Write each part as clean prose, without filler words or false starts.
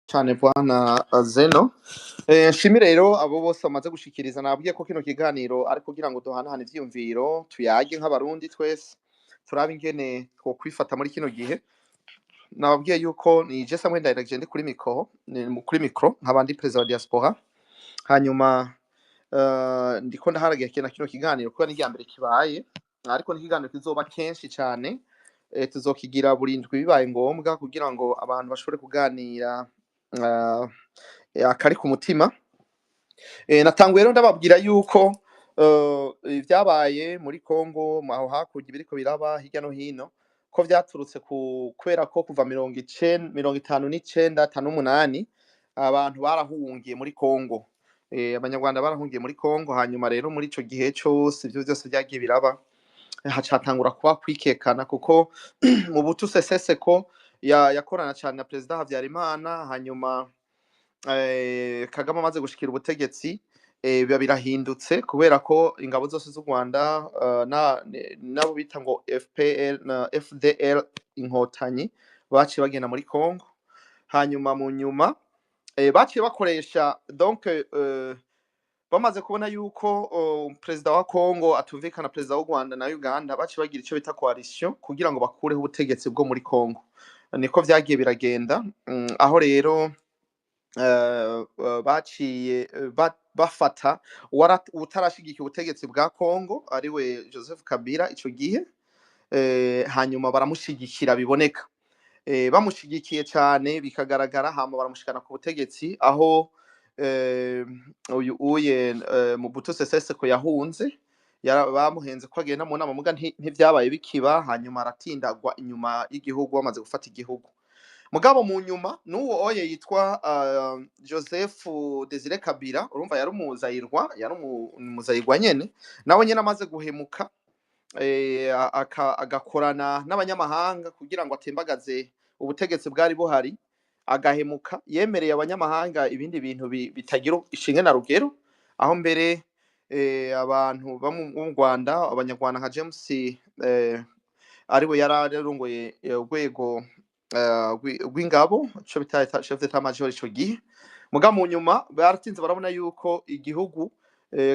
Cyane, bwana Zeno. Nshimire rero abo bose bamaze gushikiriza. Nabwiye ko kino kiganiro ari kugira ngo duhanahane ivyiyumviro, tuyage nk'Abarundi twese, turabe ingene twokwifata muri kino gihe. Nababwiye yuko ni je Samuel Ndayiragije, ndi kuri micro, ni kuri micro nk'abandi perezida wa diaspora. Hanyuma ndiko ndaharagiye kino kiganiro kuko ni irya mbere kibaye, ariko ni ikiganiro kizoba kenshi cyane. Tuzokigira buri ndwi bibaye ngombwa, kugira ngo abantu bashobore kuganira akari ku mutima. Natanguye rero ndababwira yuko ibyabaye muri Congo, aho hakurya, ibiriko biraba hirya no hino, ko vyaturutse ku kubera ko kuva 90, 59, 58, abantu barahungiye muri Congo. Abanyarwanda barahungiye muri Congo. Hanyuma rero muri ico gihe cose ivyo vyose vyagiye biraba, hacatangura kuba kwikekana, kuko Mobutu Sese Seko yakorana cane na Perezida Habyarimana. Hanyuma Kagame amaze gushikira ubutegetsi, biba birahindutse, kubera ko ingabo zose z'u Rwanda nabo bita ngo FPR na FDL Inkotanyi baciye bagenda muri Congo. Hanyuma mu nyuma baciye bakoresha, donc bamaze kubona yuko perezida wa Congo atumvikana perezida w'u Rwanda na Uganda, baciye bagira ico bita coalition kugira ngo bakureho ubutegetsi bwo muri Congo. Niko vyagiye biragenda. Aho rero baciye bafata uwutarashigikiye ubutegetsi bwa Congo, ariwe Joseph Kabila ico gihe. Hanyuma baramushigikira biboneka, bamushigikiye cyane bikagaragara, hama baramushikana ku butegetsi, aho uyu uye Mobutu Sese Seko yahunze. Bamuhenze ko agenda mu nama, muga ntivyabaye bikiba. Hanyuma aratindagwa inyuma y'igihugu, bamaze gufata igihugu. Mugabo mu nyuma n'uwo oye yitwa Joseph Desire Kabila, urumva yari umuzayirwa, yari umuzayirwa nyene, nawe nyene amaze guhemuka, agakorana n'abanyamahanga kugira ngo atembagaze ubutegetsi bwari buhari, agahemuka yemereye abanyamahanga ibindi bintu bitagira ishinge na rugero, aho mbere abantu bo mu Rwanda, Abanyarwanda nka James, ariwe yari arongoye urwego rw'ingabo, ico bita chef d'état major ico gihe. Muga mu nyuma baratinze barabona yuko igihugu,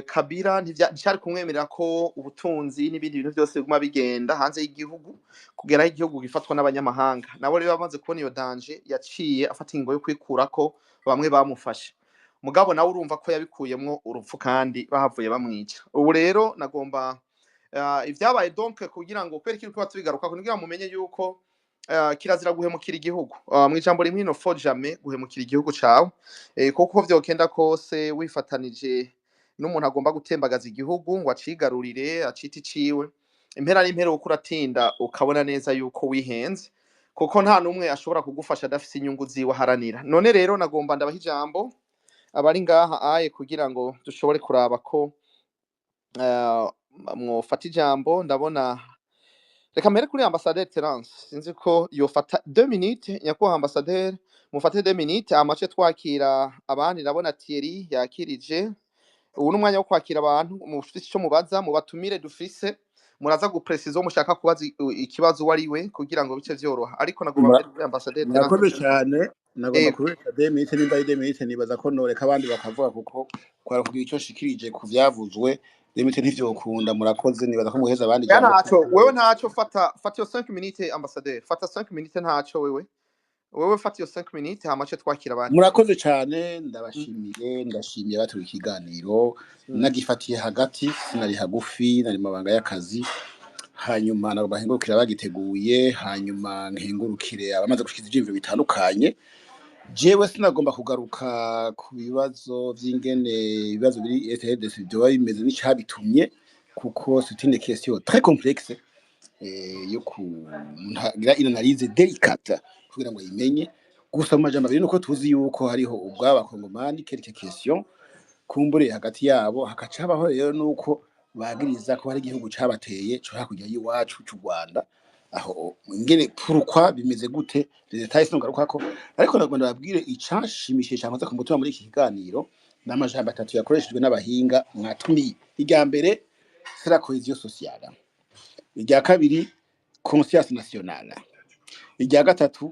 Kabila nticari kumwemerera ko ubutunzi n'ibindi bintu byose biguma bigenda hanze y'igihugu kugera aho igihugu gifatwa n'abanyamahanga. Nabo rero bamaze kubona iyo danger, yaciye afata ingingo yo kwikurako bamwe bamufashe. Mugabo nawe urumva ko yabikuyemwo urupfu, kandi bahavuye bamwica. Ubu rero nagomba ivyabaye, donc kugira ngo kubera ikintu kuba tubigaruka, kugira ngo mumenye yuko kirazira guhemukira igihugu. Mu ijambo rimwe, il faut jamais guhemukira igihugu cawe, kuko vyokenda kose wifatanije n'umuntu agomba gutembagaza igihugu ngo acigarurire, acite iciwe, impera n'impera uko uratinda ukabona neza yuko wihenze, kuko nta n'umwe ashobora kugufasha adafise inyungu ziwe aharanira. None rero nagomba ndabaha ijambo abari ngaha aye, kugira ngo dushobore kuraba ko mwofata ijambo. Ndabona, reka mbere kuri Ambassadeur Terence, sinzi ko yofata 2 minutes. Nyakubahwa Ambassadeur, mufate 2 minutes, amace twakira abandi. Ndabona Thierry yakirije. Ubu ni umwanya wo kwakira abantu mufise ico mubaza, mubatumire dufise. Muraza gupresiza uwo mushaka kubaza ikibazo uwo ari we, kugira ngo bice vyoroha. Ariko nagomba mbere kuri Ambassadeur Terence. Murakoze cyane. Nagomba kubika 2 minutes, nimba ari 2 minutes. Nibaza ko noreka abandi bakavuga, kuko kwara kugira icyo nshikirije ku vyavuzwe, 2 minutes ntivyokunda. Murakoze, nibaza ko muheza abandi Ya ijambo. Ntaco, wewe ntaco, fata iyo 5 minutes. Ambassadeur, fata 5 minutes, ntaco. Wewe fata iyo 5 minutes, hama ce twakira abandi. Murakoze cyane, ndabashimiye. Ndashimiye abatuye ikiganiro. Nagifatiye hagati, sinari hagufi, nari mu mabanga y'akazi. Hanyuma nabo bahengurukira bagiteguye, hanyuma nkengurukire abamaze gushikiza ivyiyumviro bitandukanye. Jewe sinagomba kugaruka ku bibazo vy'ingene ibibazo biri ETDS vyoba bimeze n'icabitumye, kuko c'est une question très complexe yo kugira une analyse délicate kugira ngo ayimenye. Gusa mu majambo abiri, nuko tuzi yuko hariho ubw'Abakongomani quelques questions kumbure hagati yabo, hakaca habaho rero nuko bagiriza ko hari igihugu cabateye co hakurya y'iwacu c'u Rwanda. Aho ingene, pourquoi, bimeze gute, les détails singarukako. Ariko nagomba ndababwire icanshimishije cankoze ku mutima muri iki kiganiro ni amajambo atatu yakoreshejwe n'abahinga mwatumiye. Irya mbere, c'est la cohésion sociale; irya kabiri, conscience nationale; irya gatatu,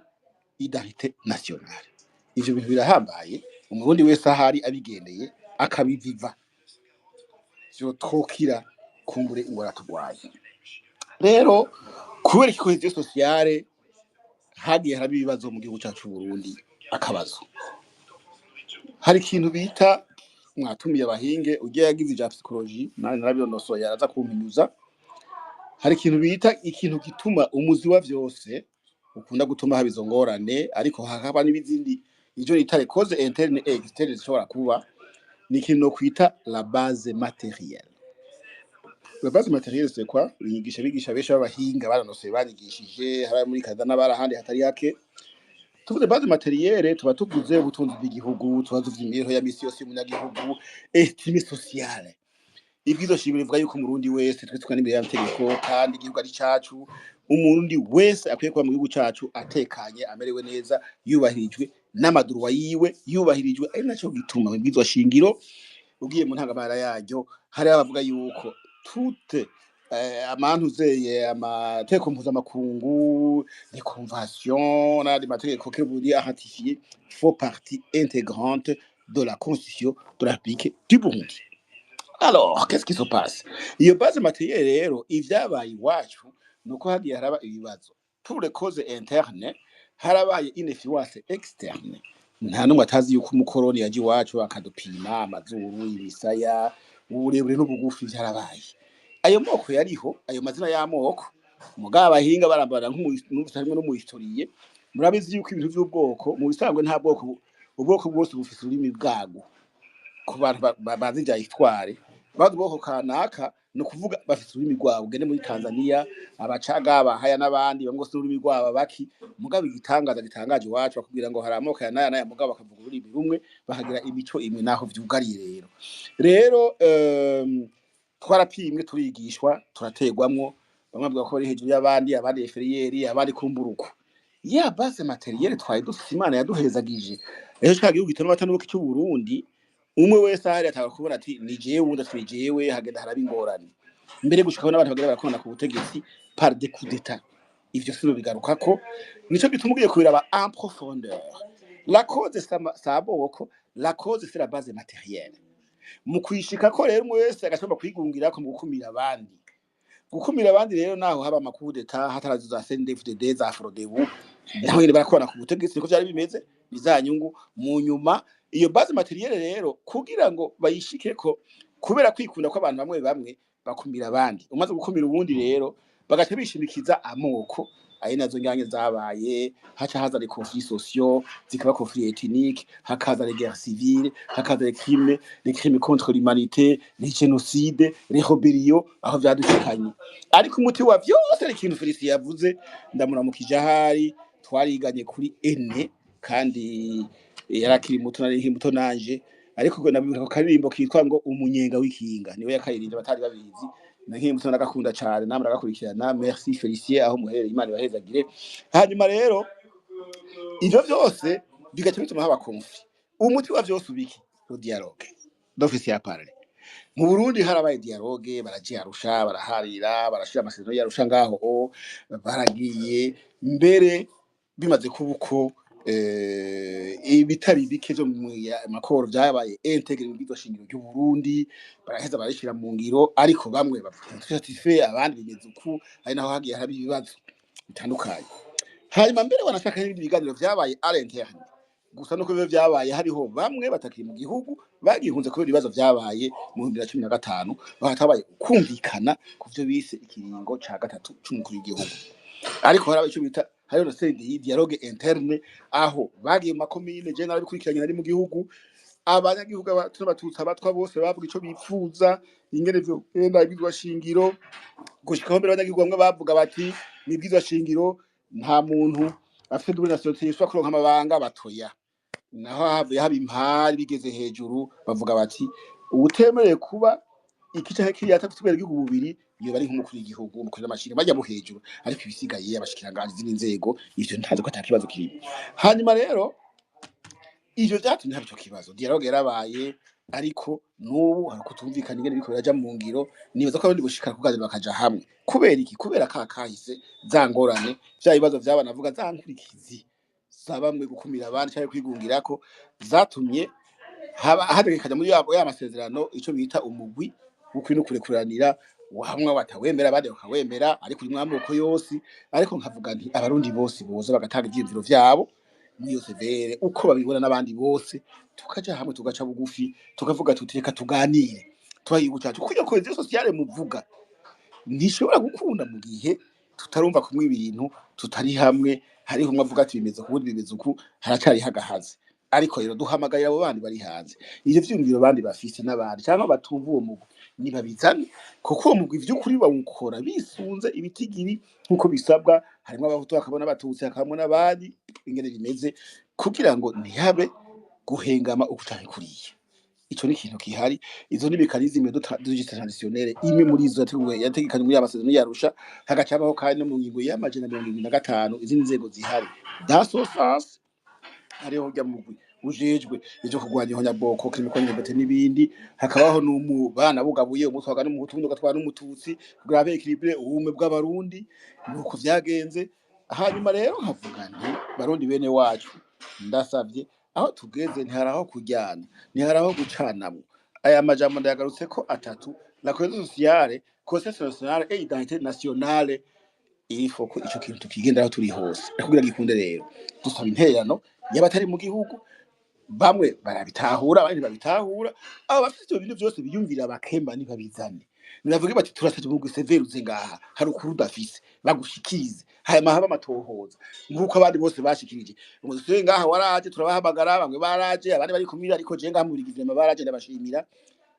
identité nationale. Ivyo bintu birahambaye, umurundi wese ahari abigendeye akabiviva, vyotwokira kumbure ingwara turwaye. Rero kubera iki cohésion sociale hagiye haraba ibibazo mu gihugu cacu Burundi? Akabazo, hari ikintu bita, mwatumiye abahinge, ugiye yagize ivya psychologie nanje narabinonosoye, araza kumpinyuza. Hari ikintu bita ikintu gituma umuzi wa vyose ukunda gutuma haba izo ngorane, ariko hakaba n'ibizindi, ivyo bita les causes internes et externes zishobora kuba, ni ikintu nokwita la base matérielle. La base matérielle, c'est quoi? Bigisha bigisha benshi b'abahinga baranosoye, barigishije haba muri Canada n'abari ahandi hatari hake. Tuvuze base matérielle, tuba tuvuze ubutunzi bw'igihugu, tuba tuvuze imibereho ya misi yose y'umunyagihugu, estime sociale. Ibwizo shingiro rivuga yuko umurundi wese twese tungana imbere y'amategeko, kandi igihugu ari cacu. Umurundi wese akwiye kuba mu gihugu cacu atekanye, amerewe neza, yubahirijwe n'ama droits yiwe yubahirijwe. Ari naco gituma mu ibwirizwa shingiro, ugiye mu ntangamara yaryo, hariho abavuga yuko toute amantuzeye amategeko mpuzamakungu, les conventions n'ayandi mategeko que Burundi a ratifié font partie intégrante de la constitution de la République du Burundi. Alors, qu'est-ce qui se passe? Iyo base matérielle rero, ivyabaye iwacu nuko hagiye haraba ibibazo pour les causes internes, harabaye une influence externe. Nta n'umwe atazi yuko umukoroni yaje iwacu akadupima amazuru, imisaya, uburebure n'ubugufi. Vyarabaye, ayo moko yariho, ayo mazina y'amoko. Mugabo abahinga barambara nk'umu harimwo n'umu historien, murabizi yuko ibintu vy'ubwoko mu bisanzwe nta bwoko, ubwoko bwose bufise ururimi bwabwo. Ku bantu bazi ivya histoire, bazi ubwoko kanaka, ni ukuvuga bafise ururimi rwabo. Ugende muri Tanzania, Abacaga, Abahaya n'abandi, bamwe bose ururimi rwabo baki. Mugabo igitangaza gitangaje iwacu, bakubwira ngo hari amoko ya naya naya, mugabo bakavuga ururimi rumwe, bakagira imico imwe naho vyugariye. Rero twarapimwe, turigishwa, turategwamwo. Bamwe bavuga ko bari hejuru y'abandi, abandi inférieur, abandi kumburuko. Ya base matérielle twari dufise, Imana yaduhezagije rero ca gihugu gituma amata n'ubuki c'Uburundi, umwe wese ahari atanga kubona ati ni jewe, uwundi ati ni jewe, hagenda haraba ingorane mbere gushikaho n'abantu bagenda barakorana ku butegetsi par des coups d'état. Ivyo sino bigarukako. Nico gituma ugiye kubiraba en profondeur, la cause s'amoko, la cause, c'est la base matérielle. Mu kwishikako rero, umwe wese agashobora kwigungirako mu gukumira abandi. Gukumira abandi rero, naho haba ama coups d'état, hatarazo za CNDD-FDD, za Frodebu, naho nyene barakorana ku butegetsi, niko vyari bimeze, ni za nyungu. Mu nyuma iyo base matérielle rero, kugira ngo bayishikeko, kubera kwikunda kw'abantu bamwe bamwe, bakumira abandi. Umaze gukumira uwundi rero, bagaca bishimikiza amoko, ari nazo nyange zabaye. Haca haza les conflits sociaux, zikaba conflits ethniques, hakaza les guerres civiles, hakaza les crimes contre l'humanité, les génocides, les rébellions, aho vyadushikanye. Ariko umuti wa vyose ari ikintu Felicien yavuze, ndamuramukije ahari, twariganye kuri ene, kandi yari akiri muto, nari nkiri muto nanje. Ariko nabibuka ko karirimbo kitwa ngo "Umunyenga w'ikinga", niwe yakaririmvye, abatari babizi. Na nkiri muto nagakunda cane, namwe nagakurikirana. Merci Felicien, aho muherereye Imana ibahezagire. Hanyuma rero ivyo vyose bigaca bituma haba conflit. Umuti wa vyose ubiki? Le dialogue dont Felicien a parlé. Mu Burundi harabaye dialogue, baragiye Arusha, baraharira, barashira amasezerano y'Arusha ngaho, baragiye mbere bimaze kuba uko, ibitari bike vyo mu makoro vyabaye intégré mu bwirizwa shingiro ry'u Burundi, baraheza barishira mu ngiro. Ariko bamwe bavuga satisfait, abandi bimeze uku, ari naho hagiye haraba ibibazo bitandukanye. Hanyuma mbere wanashaka n'ibindi biganiro vyabaye à l'interne gusa, nuko biba vyabaye hariho bamwe batakiri mu gihugu, bagihunze kubera ibibazo vyabaye mu 2015, hatabaye ukumvikana ku vyo bise ikiringo ca gatatu c'umukuru w'igihugu. Ariko haraba ico bita, hariho na CDI, dialogue interne, aho bagiye mu makomine. Je narabikurikiranye, nari mu gihugu. Abanyagihugu, abahutu n'abatutsi, abatwa, bose bavuga ico bipfuza ingene vyogenda, ibwirizwa shingiro. Gushikaho mbere abanyagihugu bamwe bavuga bati mw'ibwirizwa shingiro nta muntu afite double nationalité yosubira kuronka amabanga, batoya. Naho havuye haba impari, bigeze hejuru bavuga bati uwutemerewe kuba iki canke kiriya atafite ubwenegihugu bubiri yoba ari nk'umukuru w'igihugu, umukuru w'amashinga bajya mu hejuru. Ariko ibisigaye, abashikiranganji, izindi nzego, ivyo ntazi ko ata kibazo kirimo. Hanyuma rero ivyo vyatumye haba ico kibazo. Dialogue yarabaye, ariko n'ubu hari kutumvikana ingene biriko biraja mu ngiro. Nibaza ko abarundi boshikara kuganira, bakaja hamwe. Kubera iki? Kubera ka kahise, za ngorane, vya bibazo vyaba navuga, za nkurikizi. za bamwe gukumira abandi cyangwa kwigungirako zatumye haba hategekanya muri yabo ya masezerano ico bita umugwi w'ukuri no kurekuranira, hamwe batawemera abandi bakawemera, ariko uri mwamoko yose. Ariko nkavuga nti abarundi bose boza bagatanga ivyiyumviro vyabo muri iyo CVR uko babibona, n'abandi bose tukaja hamwe, tugaca bugufi, tukavuga tuti reka tuganire tubaye cyacu, kuko iyo cohésion sociale muvuga ntishobora gukunda mu gihe tutarumva kumwe ibintu, tutari hamwe. Hariho umwe avuga ati bimeze uku, ubundi bimeze uku, haracariho agahazi. Ariko rero duhamagarira abo bandi bari hanze, ivyo vyiyumviro bandi bafise n'abandi cyangwa batumva uwo mugwi, nibabizane, kuko uwo mugwi vy'ukuri bawukora bisunze ibitigiri nk'uko bisabwa. Harimwo abahutu, hakabona abatutsi, hakabamo n'abandi, ingene bimeze, kugira ngo ntihabe guhengama uku canke kuriya. Ico ni ikintu gihari. Izo ni mécanismes de justice traditionnelle. Imwe muri izo yateguwe, yategekanywe muri amasezerano y'Arusha, hagaca habaho kandi no mu ngingo y'175 izindi nzego zihari dans ce sens. Hariho urya mugwi ujejwe ivyo kurwanya ihonyabwoko, crime contre n'ibindi, hakabaho n'umubana bugabuye, umutwaga n'umuhutu, uwundi ugatwara n'umututsi, kugira habe équilibre, ubumwe bw'abarundi. Nuko vyagenze. Hanyuma rero nkavuga nti barundi bene wacu, ndasavye, aho tugeze ntihari aho kuryana, ntihari aho gucanamwo. Aya majambo ndayagarutse ko atatu: la cohésion sociale, conscience nationale et identité nationale. Il faut ko ico kintu tukigenderaho turi hose. Ariko kugira gikunde rero, dusaba intererano y'abatari mu gihugu. Bamwe barabitahura, abandi ntibabitahura. Abo bafite ivyo bintu vyose biyumvira bakemba, ntibabizane, nibavuge bati turasavye umugwi CVR uze ngaha, hari ukuri udafise, bagushikirize, hanyuma habe amatohoza nk'uko abandi bose bashikirije. Umugwi ngaha waraje, turabahamagara, bamwe baraje, abandi bari kumira, ariko je ngaha mu Bubiligi baraje, ndabashimira.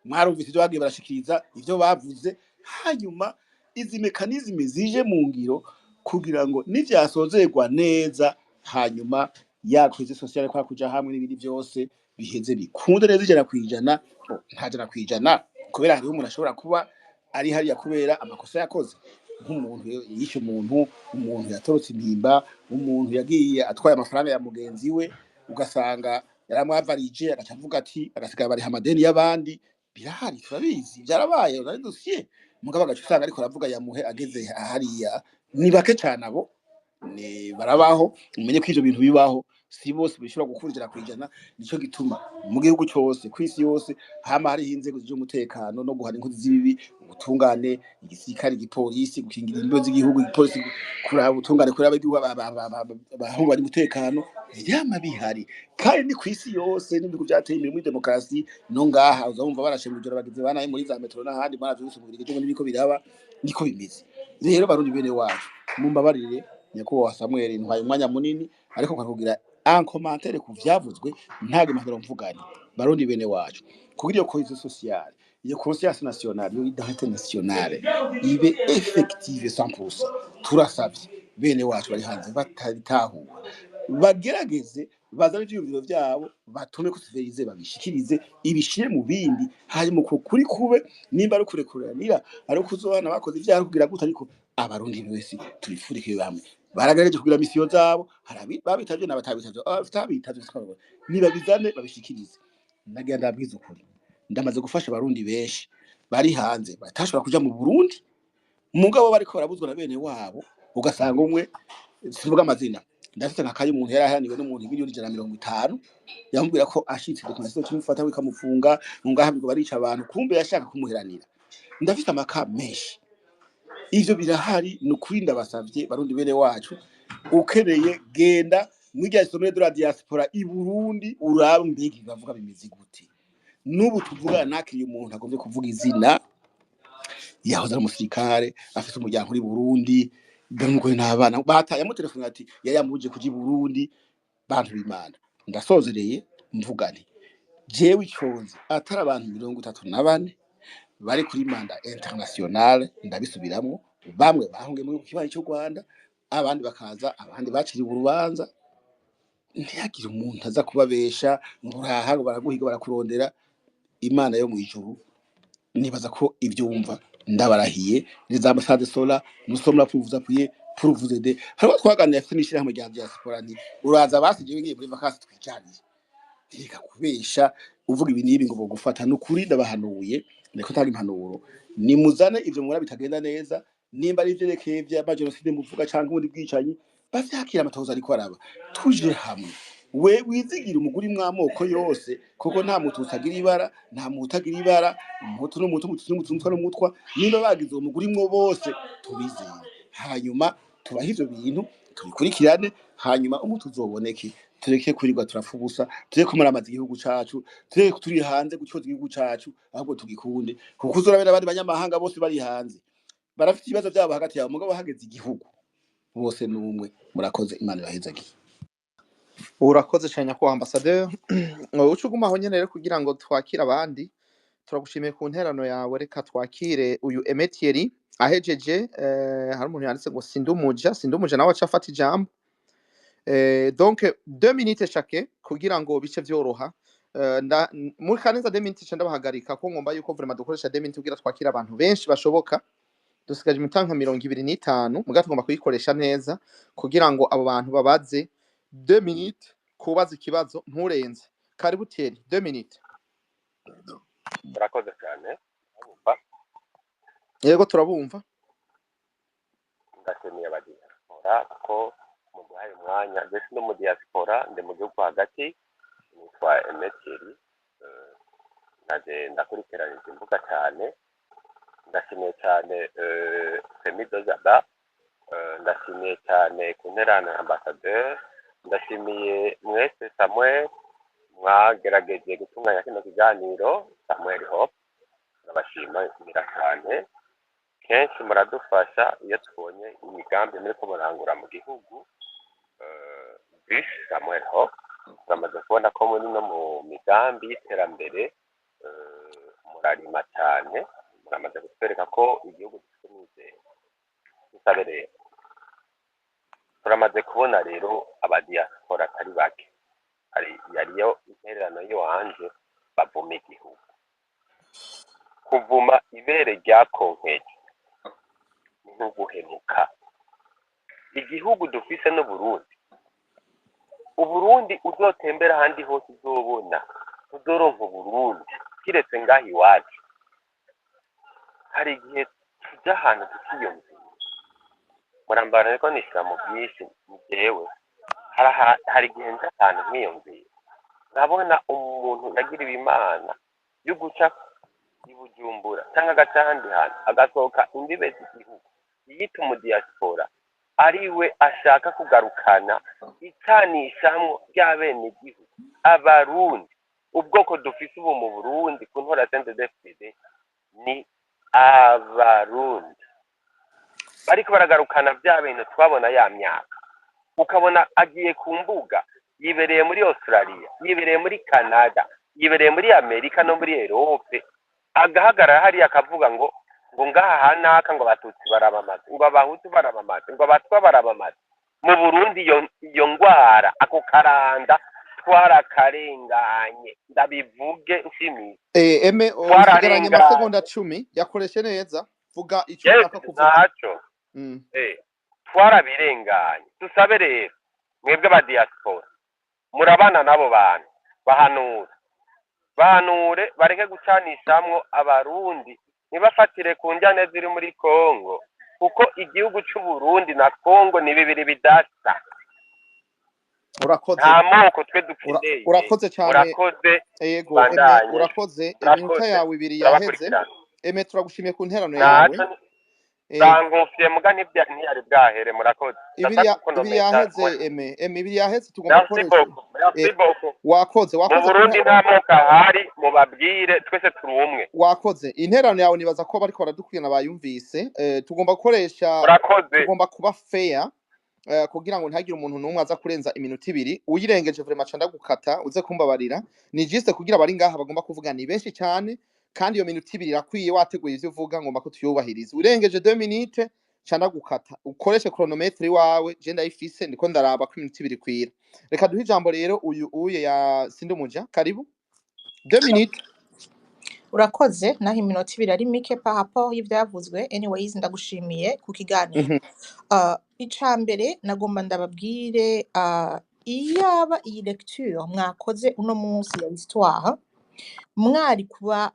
Mwarumvise ivyo bagiye barashikiriza, ivyo bavuze. Hanyuma izi mécanismes zije mu ngiro kugira ngo nivyasozerwa neza, hanyuma ya cohésion sociale, kwa kuja hamwe n'ibindi vyose biheze bikunde neza 100%. Oh, nta 100%, kubera hariho umuntu ashobora kuba ari hariya kubera amakosa yakoze, nk'umuntu yishe umuntu, umuntu yatorotse impimba, umuntu yagiye atwaye amafaranga ya mugenzi we, ugasanga yaramwavarije, agaca avuga ati agasigara bariha amadeni y'abandi. Birahari, turabizi, byarabaye ari dosiye. Mugabo agaca usanga ariko aravuga yamuhe ageze hariya. Ni bake cane abo, ni barabaho. Umenye ko ivyo bintu bibaho, si bose bishobora gukura 100%. Nico gituma mu gihugu cose, kw'isi yose, hama hariho inzego z'umutekano no guhana inkozi z'ibibi, ubutungane, igisirikare, igipolisi, gukingira imbibe z'igihugu, igipolisi, kuraba ubutungane, kuraba igihugu, abahungabanya umutekano. Vyama bihari, kandi ni kw'isi yose n'ibihugu vyateye imbere muri demokarasi. No ngaha uza wumva barashe mw'ijoro bagize ba nabi muri za métro n'ahandi, mwaravyumvise mu Bubiligi ejo bundi biriko biraba. Niko bimeze rero, barundi bene wacu, mumbabarire nyakubahwa Samuel, ntwaye umwanya munini, ariko nkakugira un commentaire ku vyavuzwe, nta impanuro mvuganye. Barundi bene wacu, kugira iyo cohésion sociale, iyo conscience nationale, iyo identité nationale ibe effective 100%, turasavye bene wacu bari hanze batabitahura, bagerageze bazane ivyiyumviro vyabo, batume ko CVR babishikirize, ibishire mu bindi, hanyuma uko kuri kube, nimba ari kurekuranira, ari ukuzohana bakoze ivyaha, kugira gute, ariko abarundi bose tubifurike bamwe. Baragerageje kugira mission zabo, hari babitavye n'abatabitavye. Abatabitavye nibabizane babishikirize. Nagira ndabwiza ukuri, ndamaze gufasha abarundi benshi bari hanze batashobora kuja mu Burundi, mugabo bariko barabuzwa na bene wabo, ugasanga umwe, sivuga amazina, ndafite nka kayi, umuntu yari aharaniwe n'umuntu miliyoni 150, yamubwira ko ashitse documentation kimufata bikamufunga, ngaha bigo barica abantu, kumbe yashaka kumuheranira. Ndafite amaka menshi, ivyo birahari. Ni ukuri ndabasavye barundi bene wacu, ukeneye genda mwirya sommet de la diaspora i Burundi, urabe mbega bavuga bimeze gute. N'ubu tuvugana nakiriye umuntu agomvye kuvuga izina, yahoze ari umusirikare, afise umuryango uri Burundi, n'umugore n'abana, bataye amutelefone ati yari yamubujije kuja i Burundi. Bantu b'Imana, ndasozereye mvuga nti jewe iconzi atari abantu 34 bari kuri mandat internationale, ndabisubiramwo, bamwe bahungiye mu kibanyi cy'u Rwanda, abandi bakaza, abandi baciriwe urubanza. Ntihagire umuntu aza kubabesha ngo uraha, ngo baraguhiga, barakurondera. Imana yo mw'ijuru nibaza ko ivyumva. Ndabarahiye, les ambassades sont là, nous sommes là pour vous appuyer, pour vous aider. Hariho twaganiriye afite n'ishirahamwe rya diaspora, nti uraza basi jewe ngiye muri vacances twicanire, reka kubesha uvuga ibi n'ibi ngo bogufata. Ni ukuri ndabahanuye, ndiko ntanga impanuro, nimuzane ivyo mubona bitagenda neza, nimba ari ivyerekeye vy'amajenoside muvuga canke ubundi bwicanyi. Bavyakira amatohoza ariko araba, tuje hamwe. We wizigira umuguri mw'amoko yose, kuko nta mututsi agira ibara, nta muhutu agira ibara, umuhutu n'umuhutu, umututsi n'umututsi, umutwa n'umutwa. Nimba bagize uwo muguri mwo bose, tubizere, hanyuma tubahe ivyo bintu, tubikurikirane, hanyuma umuti uzoboneke. Tureke kwirirwa turapfa ubusa, tureke kumaramaza igihugu cacu, tureke turi hanze gucoza igihugu cacu, ahubwo tugikunde, kuko uzorabera abandi banyamahanga bose bari hanze barafite ibibazo vyabo hagati yabo, mugabo hageze igihugu bose n'umwe. Murakoze, Imana ibahezagiye. Urakoze cyane, nyakubahwa ambasaderi. Uca uguma aho nyene rero kugira ngo twakire abandi. Turagushimiye ku nterano yawe. Reka twakire uyu Emetieri ahejeje. Hari umuntu yanditse ngo sindumuja, sindumuja nawe aca afata ijambo. Donc 2 minutes chacun kugira ngo bice vyoroha. Muri karenza 2 minutes ca ndabahagarika, ko ngomba yuko vraiment dukoresha 2 minutes kugira twakire abantu benshi bashoboka. Dusigaje iminota nka 25, muga tugomba kuyikoresha neza kugira ngo abo bantu babaze. 2 minutes kubaza ikibazo, nturenze. Karibu Thierry, 2 minutes. Murakoze cyane. Urumva? Yego, turabumva. Ndashimiye abadiaspora kuko muduhaye umwanya. Ndetse no mu diaspora, ndi mu gihugu hagati, nitwa Emeteri. Naje ndakurikirana izi mbuga cyane. Ndashimiye cyane Femido Zaba. Ndashimiye cyane ku nterano ya ambasaderi. Ndashimiye mwese, Samuel, mwagerageje gutunganya kino kiganiro. Samuel Hope, ndabashimira cyane. Kenshi muradufasha iyo tubonye imigambi muriko murangura mu gihugu. Bis Samuel Hope, turamaze kubona ko muri no mu migambi y'iterambere murarima cyane. Muramaze kutwereka ko igihugu gifite umwizero. Dusabe rero, turamaze kubona rero abadiaspora atari bake, hari yariyo intererano y'iwanje, bavuma igihugu. Kuvuma ibere ryakonkeje ni nko guhemuka. Igihugu dufise n'Uburundi. Uburundi uzotembera ahandi hose uzobona, uzoronka Uburundi kiretse ngaha iwacu. Hari igihe tuja ahantu tukiyumvira. Murambara, ariko nishira mu byinshi. Ni jewe hari igihe nja ahantu nkiyumvira, nkabona umuntu yagiriwe Imana yo guca i Bujumbura cyangwa agaca ahandi hantu, agasohoka imbibe z'igihugu, yiyita umudiaspora, ariwe ashaka kugarukana icanishamwo ry'abenegihugu Abarundi. Ubwoko dufise ubu mu Burundi ku ntora CNDD-FDD ni Abarundi. Bariko baragarukana vya bintu twabona ya myaka, ukabona agiye ku mbuga, yibereye muri Australia, yibereye muri Canada, yibereye muri Amerika no muri Europe, agahagarara hariya akavuga ngo ngaha hanaka, ngo Abatutsi barabamaze, ngo Abahutu barabamaze, ngo Abatwa barabamaze. Mu Burundi iyo ngwara, ako karanda twarakarenganye, ndabivuge nshimiye. Eme, usigaranye Twararenganye. amasegonda 10, yakoreshe neza, vuga icyo Yes. ushaka kuvuga. Ntaco. Twarabirenganye. Dusabe rero mwebwe aba diaspora murabana n'abo bantu, bahanure, bahanure bareke gucanishamwo Abarundi, ntibafatire ku njyane ziri muri Kongo, kuko igihugu c'Uburundi na Kongo ni bibiri bidasa. Urakoze. Nta moko twe dukeneye. Urakoze cyane. Murakoze. Yego, Eme. Bandanye. Urakoze, iminota Murakoze. yawe ibiri yaheze. Turabakurikirana. Eme, turagushimiye ku nterano yawe. Ntaco zangufiye muga ntiyari bwahere. Murakoze. Ibiri Ndashaka ibiri kunomeza. yaheze, Eme. Eme, ibiri yaheze, tugomba Merci gukoresha. beaucoup, merci beaucoup. Wakoze. Mu Wakoze ku Burundi nta moko ahari, mubabwire, twese turi umwe. Wakoze interano yawe. Nibaza ko bariko baradukurikirana bayumvise. Tugomba gukoresha Murakoze. tugomba kuba fair kugira ngo ntihagire umuntu n'umwe aza kurenza iminota 2. Uyirengeje vraiment ca ndagukata, uze kumbabarira. Ni juste kugira abari ngaha bagomba kuvuga ni benshi cyane, kandi iyo minota 2 irakwiye wateguye ivyo uvuga. Ngomba ko tuyubahiriza. Urengeje 2 minutes ca ndagukata. Ukoreshe chronomètre wawe, je ndayifise, ndiko ndaraba ko iminota 2 ikwira. Reka duhe ijambo rero uyu uye ya Sindumuja. Karibu, 2 minutes. Urakoze. Naho iminota 2 ari mike par rapport y'ivyavuzwe, anyways, ndagushimiye ku kiganiro. Ica mbere nagomba ndababwire, iyaba iyi lecture mwakoze uno munsi ya histoire mwari kuba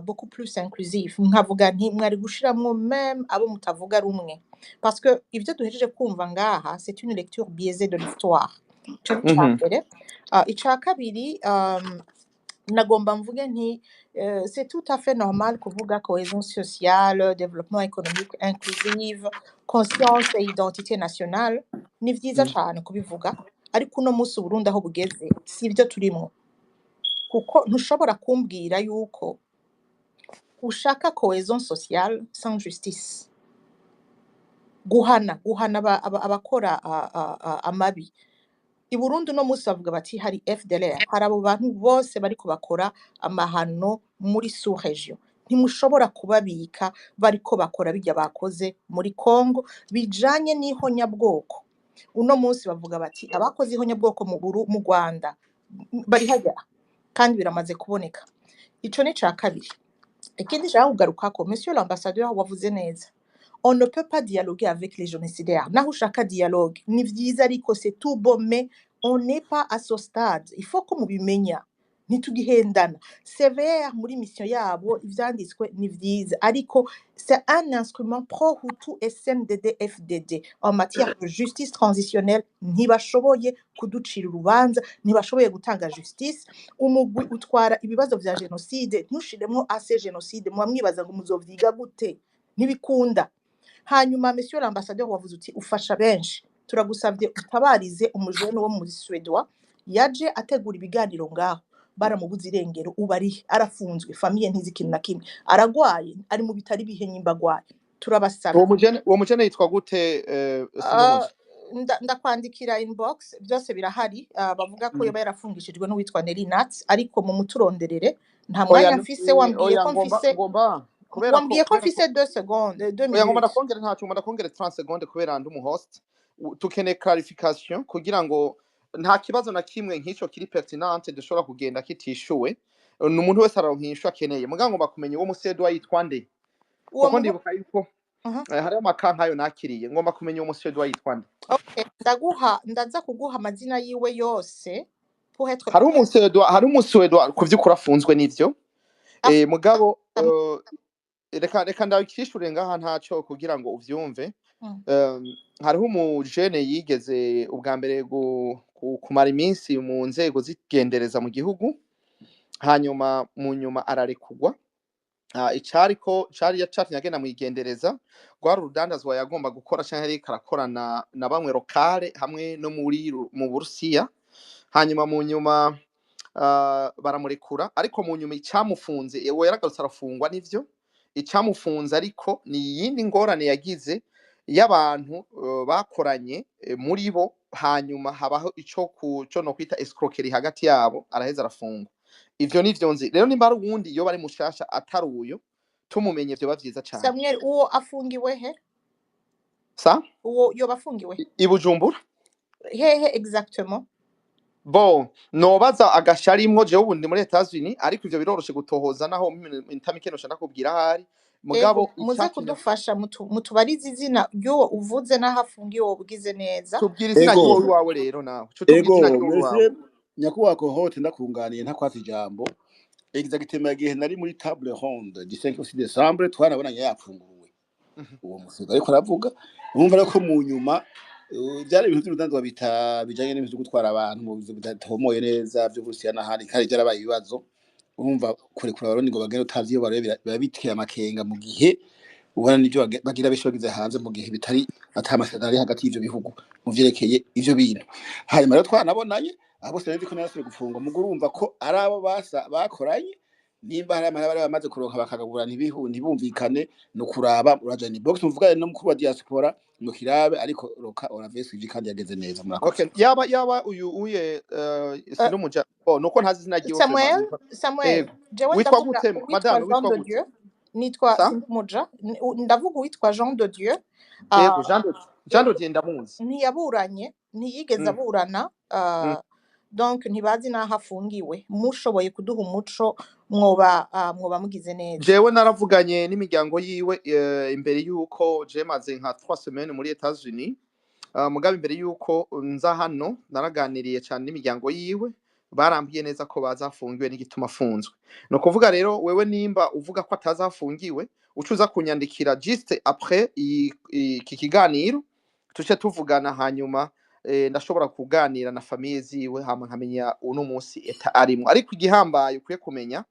beaucoup plus inclusif. Nkavuga nti mwari gushiramwo même abo mutavuga rumwe, parce que ivyo duhejeje kumva ngaha, c'est une lecture biaisée de l'histoire. Ico ni ica mbere. Ica kabiri, nagomba mvuge nti c'est tout à fait normal kuvuga cohésion sociale, développement économique inclusive, conscience et identité nationale. Ni vyiza cane kubivuga, ariko uno munsi Uburundi aho bugeze si ivyo turimwo, kuko ntushobora kumbwira yuko ushaka cohésion sociale sans justice. Guhana abakora amabi i Burundi uno munsi, bavuga bati hari FDLR, hari abo bantu bose bariko bakora amahano muri sous région, ntimushobora kubabika bariko bakora bijya bakoze muri Congo bijanye n'ihonyabwoko. Uno munsi bavuga bati abakoze ihonyabwoko mu Rwanda bari hajya, kandi biramaze kuboneka. Ico ni ca kabiri. Ikindi nshaka kugarukako, monsieur l'ambassadeur, wavuze neza, on ne peut pas dialoguer avec les génocidaires. Naho ushaka dialogue ni vyiza, ariko c'est tout bon, mais on n'est pas à ce stade. Il faut ko mubimenya, ntitugihendana. CVR muri mission yabo, ivyanditswe ni vyiza, ariko c'est un instrument pro Hutu et CNDD FDD en matière de justice transitionnelle. Ntibashoboye kuducira urubanza, ntibashoboye gutanga justice. Umugwi utwara ibibazo vya génocide, ntushiremwo AC génocide, muba mwibaza ngo muzovyiga gute? Ntibikunda. Hanyuma, monsieur l'ambassadeur, wavuze uti ufasha benshi. Turagusabye utabarize umujene wo muri Suédois yaje ategura ibiganiro ngaho, baramubuze irengero, ubu ari arafunzwe, famille ntizi ikintu na kimwe, aragwaye, ari mu bitari bihe nyimba agwaye. Turabasabye. Uwo mujene yitwa gute, Sindumuzi? Ndakwandikira inbox, byose birahari. Bavuga ko yoba yarafungishijwe n'uwitwa Nelly Nat, ariko mu muturonderere, nta Oya. mwanya mfise. Wambwiye Oya, ko ngomba mfise ngomba kubera ko wambwiye ko kubera ko mfise 2 secondes, 2 Oya, ngomba minutes. Ndakongere, ntaco, ngomba ndakongere 30 secondes kubera ndi umu host. Tukeneye clarification kugira ngo nta kibazo na kimwe nk'ico kiri pertinente dushobora kugenda kitishuwe. Ni umuntu wese aronka inyishu akeneye, mugabo ngomba kumenya uwo musedwa yitwa nde, Uwo kuko ndibuka yuko hariho amaka nkayo nakiriye. Ngomba kumenya uwo musedwa yitwa nde. Okay, ndaza kuguha amazina yiwe yose pour être Hariho umusedwa ku vy'ukuri afunzwe n'ivyo, mugabo reka ndabikishure ngaha ntaco kugira ngo uvyumve. Hariho umujene yigeze ubwa mbere kumara iminsi mu nzego z'igendereza mu gihugu, hanyuma mu nyuma ararekugwa. Icariko cari yacatumye agenda mwigendereza rwari urudandazwa yagomba gukora canke yariko arakorana na bamwe locale hamwe no mu Burusiya. Hanyuma mu nyuma baramurekura, ariko mu nyuma icamufunze, uwo yaragarutse arafungwa nivyo. Icamufunze ariko ni iyindi ngorane yagize y'abantu bakoranye muri bo, hanyuma habaho ico ku co no kwita escroquerie hagati yabo, araheza arafungwa. Ivyo nivyo nzi. Rero nimba ari uwundi yoba ari mushasha atari uyo, tumumenye vyoba vyiza cane. Samuel, uwo afungiwe he? Sa? Uwo yoba afungiwe he? I Bujumbura. Hehe exactement? Bon, nobaza agasharimwo. Jewe ubu ndi muri Etats-Unis, ariko ivyo biroroshe gutohoza, naho minota mike noca ndakubwira ahari. Mugabo Ego, muze icatumye kudufasha mutubarize izina ry'uwo uvuze n'aho afungiwe, ubugize neza. Tubwira izina Ego. ry'uwo wiwawe rero nawe. Co tubwira Ego. izina ry'uwo wiwawe. Monsieur nyakubahwa Kohote, ndakunganiye ntakwatsa ijambo. Exactement igihe nari muri table ronde du 5 au 6 décembre, twarabonanye yapfunguwe uwo musiga ariko aravuga. Urumva rero ko mu nyuma byari ibintu by'urudandazwa bijanye n'ibintu byo gutwara abantu mu bintu bidatomoye neza vy'Uburusiya n'ahandi, kandi byarabaye ibibazo. Urumva kurekura Abarundi ngo bagende utazi iyo barebe biba biteye amakenga, mu gihe ubona n'ivyo bagira benshi bagize hanze, mu gihe bitari ata amasezerano ari hagati y'ivyo bihugu mu vyerekeye ivyo bintu. Hanyuma rero twanabonanye abo bose nzi ko narasubiye gufungwa, mugo urumva ko ari abo basa bakoranye, nimba hari amahera bari bamaze kuronka bakagabura ntibumvikane, no kuraba uraja ni box muvugane no mukuru wa diaspora ngo kirabe, ariko roka oravesi ivyo kandi yageze neza. Murakoze. Okay, yaba uyu uye sinumuja, oh, nuko ntazi izina ryiwe Samuel. Vraiment. Samuel. Ego. Jewe Witwa ndavuga gute, uwitwa madame? Jean Witwa de gute? Dieu. Nitwa Sa? Sindumuja. Ndavuga uwitwa Jean de Dieu. Ego, Jean de Ego. Dieu ndamuzi. Ntiyaburanye, ntiyigeze aburana, donc ntibazi n'aho afungiwe. Mushoboye kuduha umuco mwoba mugize neza. Jewe naravuganye n'imiryango yiwe imbere yuko je maze nka 3 semaines muri Etats-Unis. Mugabo imbere yuko nza hano naraganiriye cyane n'imiryango yiwe. Barambwiye neza ko bazafungiwe n'igituma afunzwe. Ni ukuvuga rero, wewe nimba uvuga ko atazafungiwe, uca uza kunyandikira juste après iki kiganiro, tuce tuvugana. Hanyuma ndashobora kuganira na famille ziwe, hama nkamenya uno munsi état arimwo. Ariko igihambaye ukwiye kumenya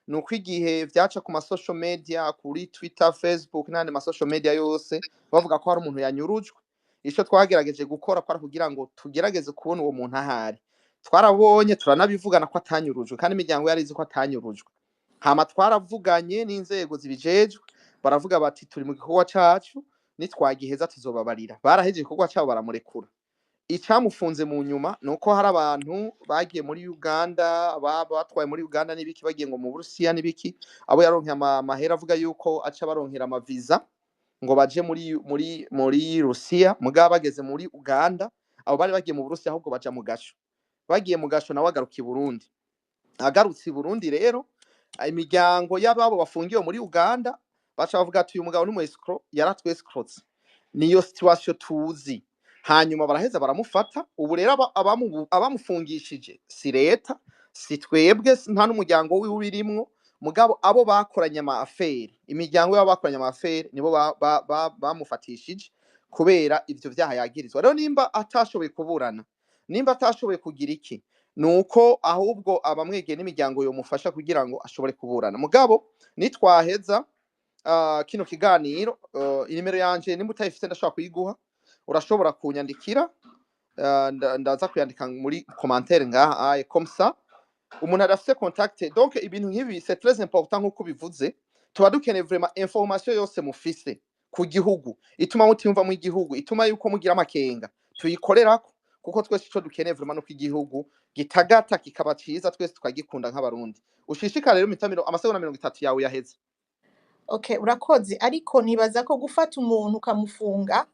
ni uko igihe vyaca ku ma social media, kuri Twitter, Facebook n'andi ma social media yose, bavuga ko hari umuntu yanyurujwe, ico twagerageje gukora kwari kugira ngo tugerageze kubona uwo muntu ahari. Twarabonye, turanabivugana ko atanyurujwe, kandi imiryango yari izi ko atanyurujwe. Hama twaravuganye n'inzego zibijejwe, baravuga bati: "Turi mu gikorwa cacu, nitwagiheza tuzobabarira." Baraheje igikorwa cabo, baramurekura. Icamufunze mu nyuma ni uko hari abantu bagiye muri Uganda, batwaye muri Uganda n'ibiki, bagiye ngo mu Burusiya n'ibiki, abo yaronkeye amahera, avuga yuko aca baronkera amaviza ngo baje muri Rusiya. Mugabo bageze muri Uganda, abo bari bagiye mu Burusiya ahubwo baja mu gasho. Bagiye mu gasho, nawe agaruka i Burundi. Agarutse i Burundi rero, imiryango y'ababo bafungiwe muri Uganda baca bavuga ati: "Uyu mugabo ni umu escroc, yaratwescrotse." Niyo situation tuzi. Hanyuma baraheza baramufata. Ubu rero abamufungishije si leta, si twebwe, nta n'umuryango wiwe ubirimwo. Mugabo abo bakoranye ama affaires, imiryango y'abo bakoranye ama affaires, nibo bamufatishije kubera ivyo vyaha yagirizwa. Rero nimba atashoboye kuburana, nimba atashoboye kugira iki, nuko ahubwo abamwegeye n'imiryango yomufasha kugira ngo ashobore kuburana. Mugabo nitwaheza kino kiganiro, inimero yanje nimba utayifise ndashobora kuyiguha, urashobora kunyandikira. Ndaza kuyandika muri commentaire ngaha aye, comme ça umuntu adafise contact. Donc ibintu nk'ibi, c'est très important, nk'uko bivuze, tuba dukeneye vraiment information yose mufise ku gihugu ituma mutimva mu gihugu, ituma yuko mugira amakenga, tuyikorerako, kuko twese ico dukeneye vraiment nuko igihugu gitagata, kikaba ciza, twese tukagikunda nk'Abarundi. Ushishikare rero, imitamiro amasegonda 30 yawe yaheze. Okay, urakoze. Ariko nibaza ko gufata umuntu ukamufunga,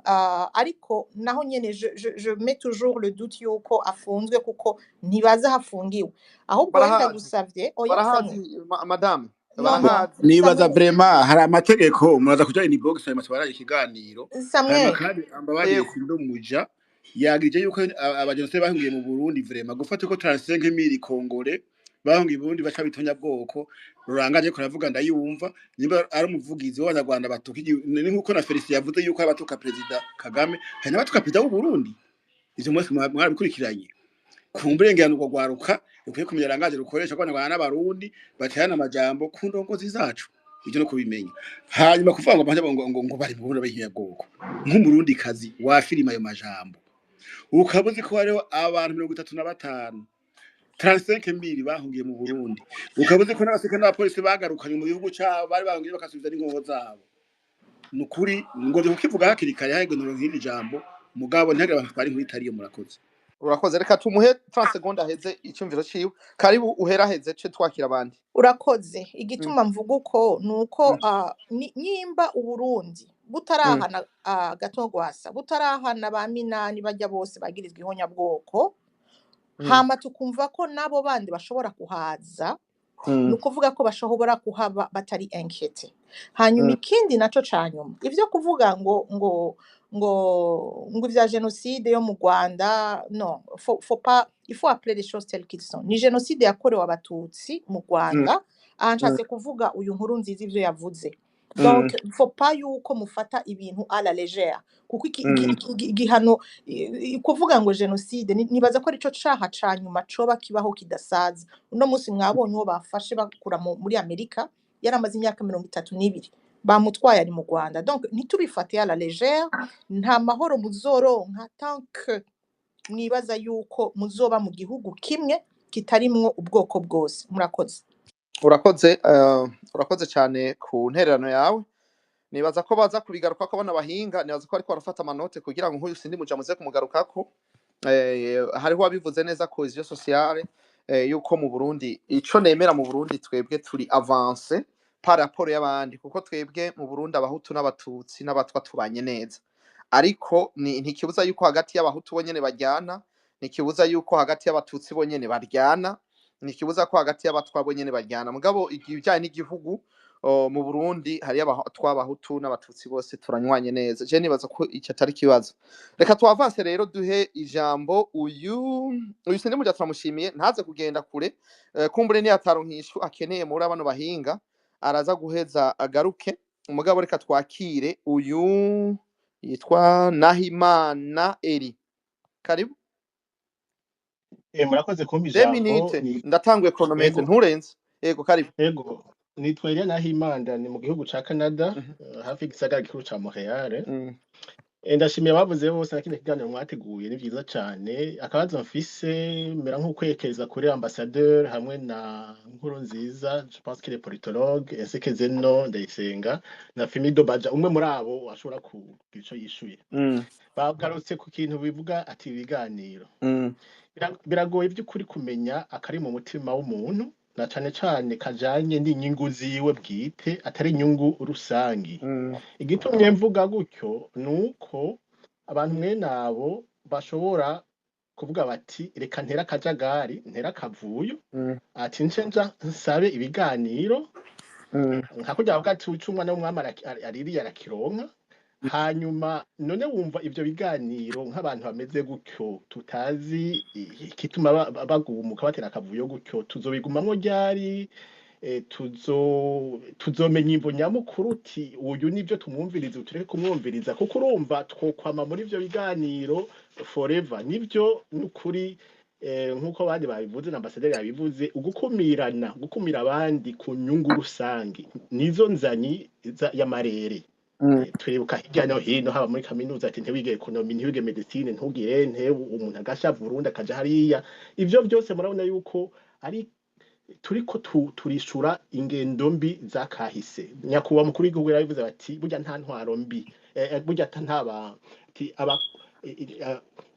ariko naho nyene je mets toujours le doute yuko afunzwe, kuko ntibaza aho afungiwe. Ahubwo wenda Barahazi. gusavye, oya. Barahazi. Samuel. Madame. No, no. Barahazi. Nibaza Samuel. Vraiment hari amategeko, muraza kuja inbox hanyuma tubaranye ikiganiro hanyuma. Samuel. Kandi ambabariye. Yego. Sindi umuja yagirije yuko abajenoside bahungiye mu Burundi. Vraiment, gufata ko 35 mille Congolais bahungiye i Burundi baca bitonya bwoko rurangaje ko aravuga, ndayumva nimba ari umuvugizi w'Abanyarwanda batuka ni nkuko na Felicien yavuze yuko abatuka Perezida Kagame, hari n'abatuka Perezida w'u Burundi. Ivyo mwese mwarabikurikiranye. Kumburengerano urwo rwaruka rukwiye kumenya rangaje rukoresha ko Abanyarwanda n'Abarundi baterana amajambo ku ndongozi zacu, ivyo no kubimenya. Hanyuma kuvuga ngo bari mu Burundi bwoko, nk'Umurundi kazi wafirima ayo majambo, ukaba uzi ko hariho abantu 35, 35 mille bahungiye mu Burundi, ukaba uzi ko n'abasirikare n'abapolisi bagarukanye mu gihugu cabo bari bahungiye, bakasubiza n'inkoho zabo. Ni ukuri ngomvye kukivuga hakiri kare, hagenura nk'iri jambo, mugabo ntihagire abantu twari inkuru itariyo. Murakoze. Urakoze. Reka tumuhe 30 secondes aheze icyumviro ciwe. Karibu, uhera aheze ce twakira abandi. Urakoze. Igituma mvuga uko ni uko nimba Uburundi butarahana Gatogwasa, butarahana ba Minani, bajya bose bagirizwa ihonyabwoko, hama tukumva ko nabo bandi bashobora kuhaza, ni ukuvuga ko bashobora kuhaba batari inquiétés. Hanyuma ikindi naco ca nyuma, ivyo kuvuga ngo ivya génocide yo mu Rwanda, non, faut pas, il faut appeler les choses telles qu'elles sont. Ni génocide yakorewe Abatutsi mu Rwanda. Aha nshatse kuvuga uyu Nkuru Nziza ivyo yavuze. Donc faut pas yuko mufata ibintu à la légère, kuko igihano kuvuga ngo génocide, nibaza ko arico caha ca nyuma coba kibaho kidasaza. Uno munsi mwabonye uwo bafashe bakura muri Amerika, yaramaze imyaka 32, bamutwaye ari mu Rwanda. Donc ntitubifate à la légère. Nta mahoro muzoronka tant que mwibaza yuko muzoba mu gihugu kimwe kitarimwo ubwoko bwose. Murakoze. Urakoze, urakoze cyane ku ntererano yawe. Nibaza ko baza kubigaruka ko bana bahinga, nibaza ko ariko barafata amanote kugira ngo nk'uyu sindi muja muze kumugarukako. Hariho wabivuze neza, cohésion sociale, yuko mu Burundi, ico nemera mu Burundi, twebwe turi avancé par rapport y'abandi, kuko twebwe mu Burundi Abahutu n'Abatutsi n'Abatwa tubanye neza. Ariko ntikibuza yuko hagati y'Abahutu bonyene baryana, ntikibuza yuko hagati y'Abatutsi bonyene baryana. Ntikibuza ko hagati y'abatwa bo nyene baryana, mugabo ibijanye n'igihugu mu Burundi hariyo abatwa, abahutu n'abatutsi bose turanywanye neza. Je nibaza ko ico atari kibazo. Reka tuavance rero, duhe ijambo uyu Sindimurya, turamushimiye, ntaze kugenda kure. Kumbure niyataronka inyishu akeneye muri bano bahinga araza guheza agaruke. Umugabo reka twakire uyu yitwa Nahimana Eri, karibu. Murakoze kumpa De ijambo. minute Ni ndatanguye chronometre, ego nturenze. Yego, karibu. Ego, nitwa Elia Nahimana, ni mu gihugu ca Canada, hafi y'igisagara gikuru ca Montreal. Ndashimiye abavuze bose na kino kiganiro mwateguye, ni vyiza cane. Akabazo mfise mera nk'ukwerekeza kuri ambassadeur hamwe na Nkurunziza, je pense qu'il est politologue, ainsi que Zeno Ndayisenga na Fimido Baja, umwe muri abo ashobora kugira ico yishuye. Bagarutse ku kintu bivuga ati ibiganiro biragoye by'ukuri kumenya akari mu mutima w'umuntu, na cane cane kajanye n'inyungu ziwe bwite, atari inyungu rusangi. Igitumye mvuga gutyo nuko abantu mwene abo bashobora kuvuga bati reka ntere akajagari, ntere akavuyo, ati nce nja nsabe ibiganiro, nka kurya bavuga ati uca umwana w'umwami aririye arakironka. Hanyuma none wumva ivyo biganiro nk'abantu bameze gutyo tutazi igituma bagumuka batera akavuyo gutyo, tuzobigumamwo ryari? Tuzomenya imvo nyamukuru uti uyu nivyo tumwumviriza, utureke kumwumviriza, kuko urumva twokwama muri ivyo biganiro forever. Nivyo nukuri, nk'uko abandi babivuze na ambasaderi yabivuze, ugukumirana, gukumira abandi ku nyungu rusangi nizo nzanyi y'amarere. Turibuka hirya no hino, haba muri kaminuza ati ntiwige ekonomi, ntiwige medicine, ntugire nte umuntu agasha Burundi akaja hariya. Ivyo byose murabona yuko ari turiko turishura ingendo mbi zakahise. Nyakubahwa mukuru w'igihugu yarabivuze bati burya nta ntwaro mbi, burya nta ba ati aba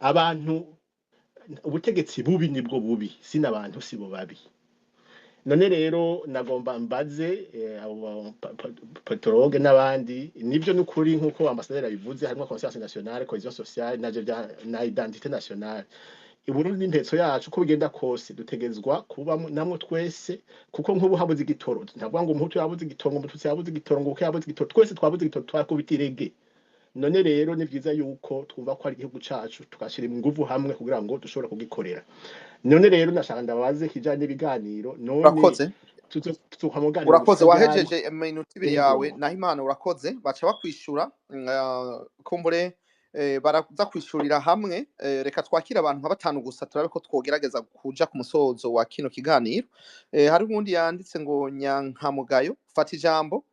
abantu ubutegetsi bubi nibwo bubi, sina abantu sibo babi. None rero nagomba mbaze abo politologue n'abandi, nivyo nukuri nkuko ambasaderi abivuze, harimo conscience nationale, cohesion sociale naje bya na identité nationale. Uburundi n'intetso yacu, uko bigenda kose dutegezwa kuba namwe twese, kuko nk'ubu habuze igitoro, ntavuga ngo umuhutu yabuze igitoro, ngo umututsi yabuze igitoro, ngo uko yabuze igitoro, twese twabuze igitoro, twakubita irege. None rero ni vyiza yuko twumva ko ari igihugu cacu, tugashira inguvu hamwe kugira ngo dushobore kugikorera. None rero nashaka ndabaze kijanye n'ibiganiro, none Urakoze. tuzoka mu biganiro Urakoze. gushika ryari? Wahejeje iminota 2 yawe. Ego. Nahimana, urakoze. Baca bakwishura, kumbure baraza kwishurira hamwe. Reka twakire abantu nka batanu gusa, turabe ko twogerageza kuja ku musozo wa kino kiganiro. Hari uwundi yanditse ngo Nyankamugayo, fata ijambo,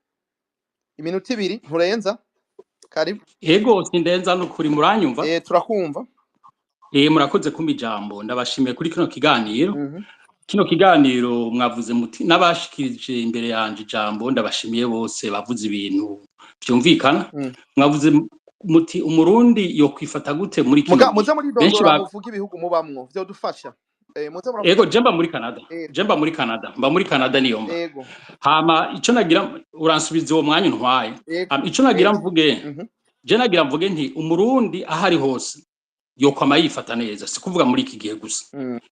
iminota 2 nturenza, karibu. Ego, sindenza nukuri, muranyumva? Turakumva. Murakoze kumpa ijambo, ndabashimiye kuri kino kiganiro. Kino kiganiro mwavuze muti n'abashikirije imbere yanje ijambo, ndabashimiye bose, bavuze ibintu vyumvikana. Mwavuze muti umurundi yokwifata gute muri kino Muga muze gihe? muri Benshi dondora ba muvuge ibihugu mubamwo vyodufasha. Muze muravuga. Ego, je mba muri Canada. Je mba muri Canada, mba muri Canada niyo mba. Ego. Hama ico nagira, uransubiza uwo mwanya untwaye. Ego. Hama ico nagira mvuge, je nagira mvuge nti umurundi ahari hose yokwama yifata neza, si kuvuga muri iki gihe gusa.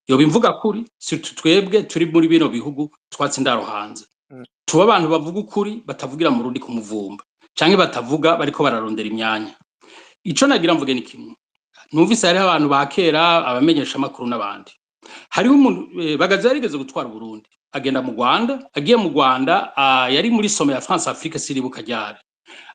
Yoba imvuga kuri, surtout twebwe turi muri bino bihugu twatse indaro hanze. Tuba abantu bavuga ukuri, batavugira mu rundi kumuvumba, canke batavuga bariko bararondera imyanya. Ico nagira mvuge ni kimwe. Numvise hariho abantu ba kera, abamenyesha amakuru n'abandi. Hariho umuntu Bagaza yarigeze gutwara Burundi, agenda mu Rwanda, agiye mu Rwanda, yari muri sommet ya France Afrique siribuka ryari.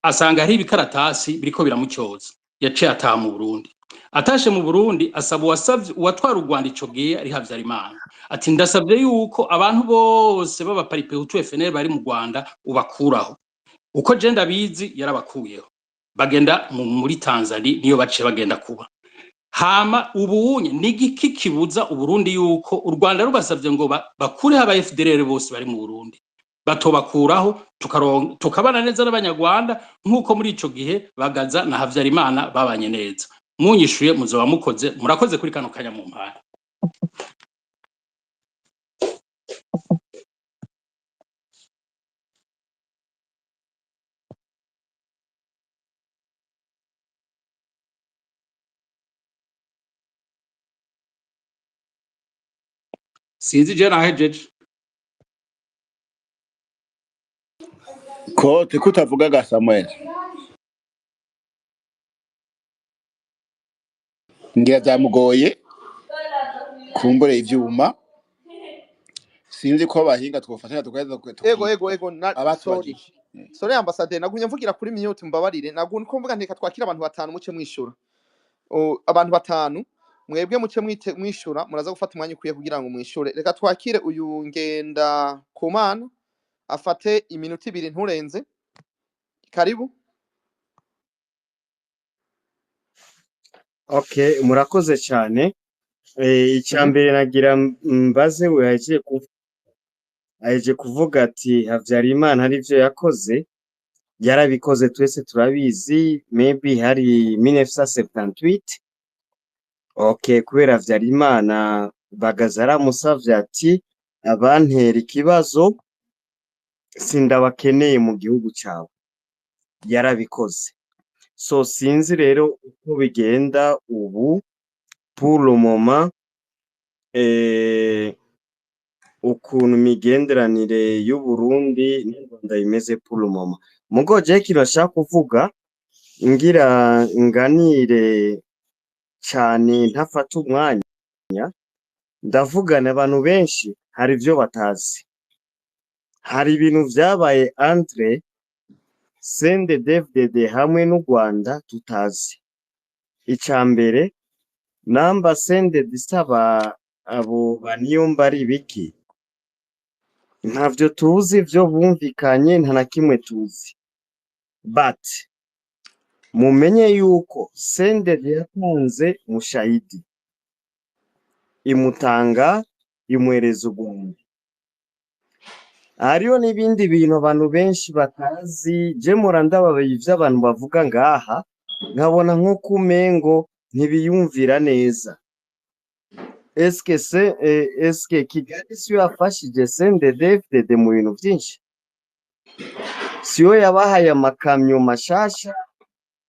Asanga hari ibikaratasi biriko biramucyoza. Yaciye ataha mu Burundi. Atashe mu Burundi asaba uwasavye uwatwara u Rwanda ico gihe ari Havyarimana, ati ndasavye yuko abantu bose baba Paripehutu FNL bari mu Rwanda ubakuraho. Uko je ndabizi yarabakuyeho. Bagenda muri Tanzania niyo baciye bagenda kuba. Hama ubunye nigiki kibuza Uburundi yuko u Rwanda rubasavye ngo bakureho aba FDLR bose bari mu Burundi, batobakuraho tukabana neza n'abanyarwanda nk'uko muri ico gihe Bagaza na Havyarimana babanye neza. Munyishuye muzoba mukoze, murakoze kuri kano kanya mu mpande. Sinzi, je nahejeje. Kote kutavugaga Samuel ngira byamugoye kumbure ivyuma, sinzi ko abahinga twofatanya tugaheza Ego, ego, ego, na sorry. Abatubajije. Sorry ambassadeur, nagumye mvugira kuri mute, mbabarire. Nagumye ko mvuga nteka twakira abantu batanu muce mwishura. Abantu batanu mwebwe muce mwishura, muraza gufata umwanya ukwiye kugira ngo mwishure. Reka twakire uyu ngenda kumana afate iminota 2 nturenze. Karibu. Okay, murakoze cyane. Icya mbere nagira mbaze we aheje kuvuga ati Havyarimana hari ivyo yakoze, yarabikoze twese turabizi, maybe hari 1978. Okay, kubera Havyarimana Bagaza yaramusavye ati abantera ikibazo sindabakeneye mu gihugu cyawe, yarabikoze. So sinzi rero uko bigenda ubu pour le moment, ukuntu imigenderanire y'u Burundi n'u Rwanda imeze pour le moment. Mugo je kintu nashaka kuvuga ngira nganire cyane ntafata umwanya, ndavugana abantu benshi hari ivyo batazi. Hari ibintu vyabaye entre CNDD-FDD hamwe n'u Rwanda tutazi. Ica mbere, namba CNDD isaba abo baniyumba ari biki, ntavyo tuzi, vyo bumvikanye nta na kimwe tuzi. But mumenye yuko CNDD yatanze mushahidi, imutanga imuhereza u Rwanda. Hariho n'ibindi bintu abantu benshi batazi, je mpora ndababaye ivyo abantu bavuga ngaha, nkabona nko kumengo ntibiyumvira neza. Eske se eske Kigali siyo yafashije CNDD-FDD mu bintu vyinshi? Siyo yabahaye amakamyo mashasha,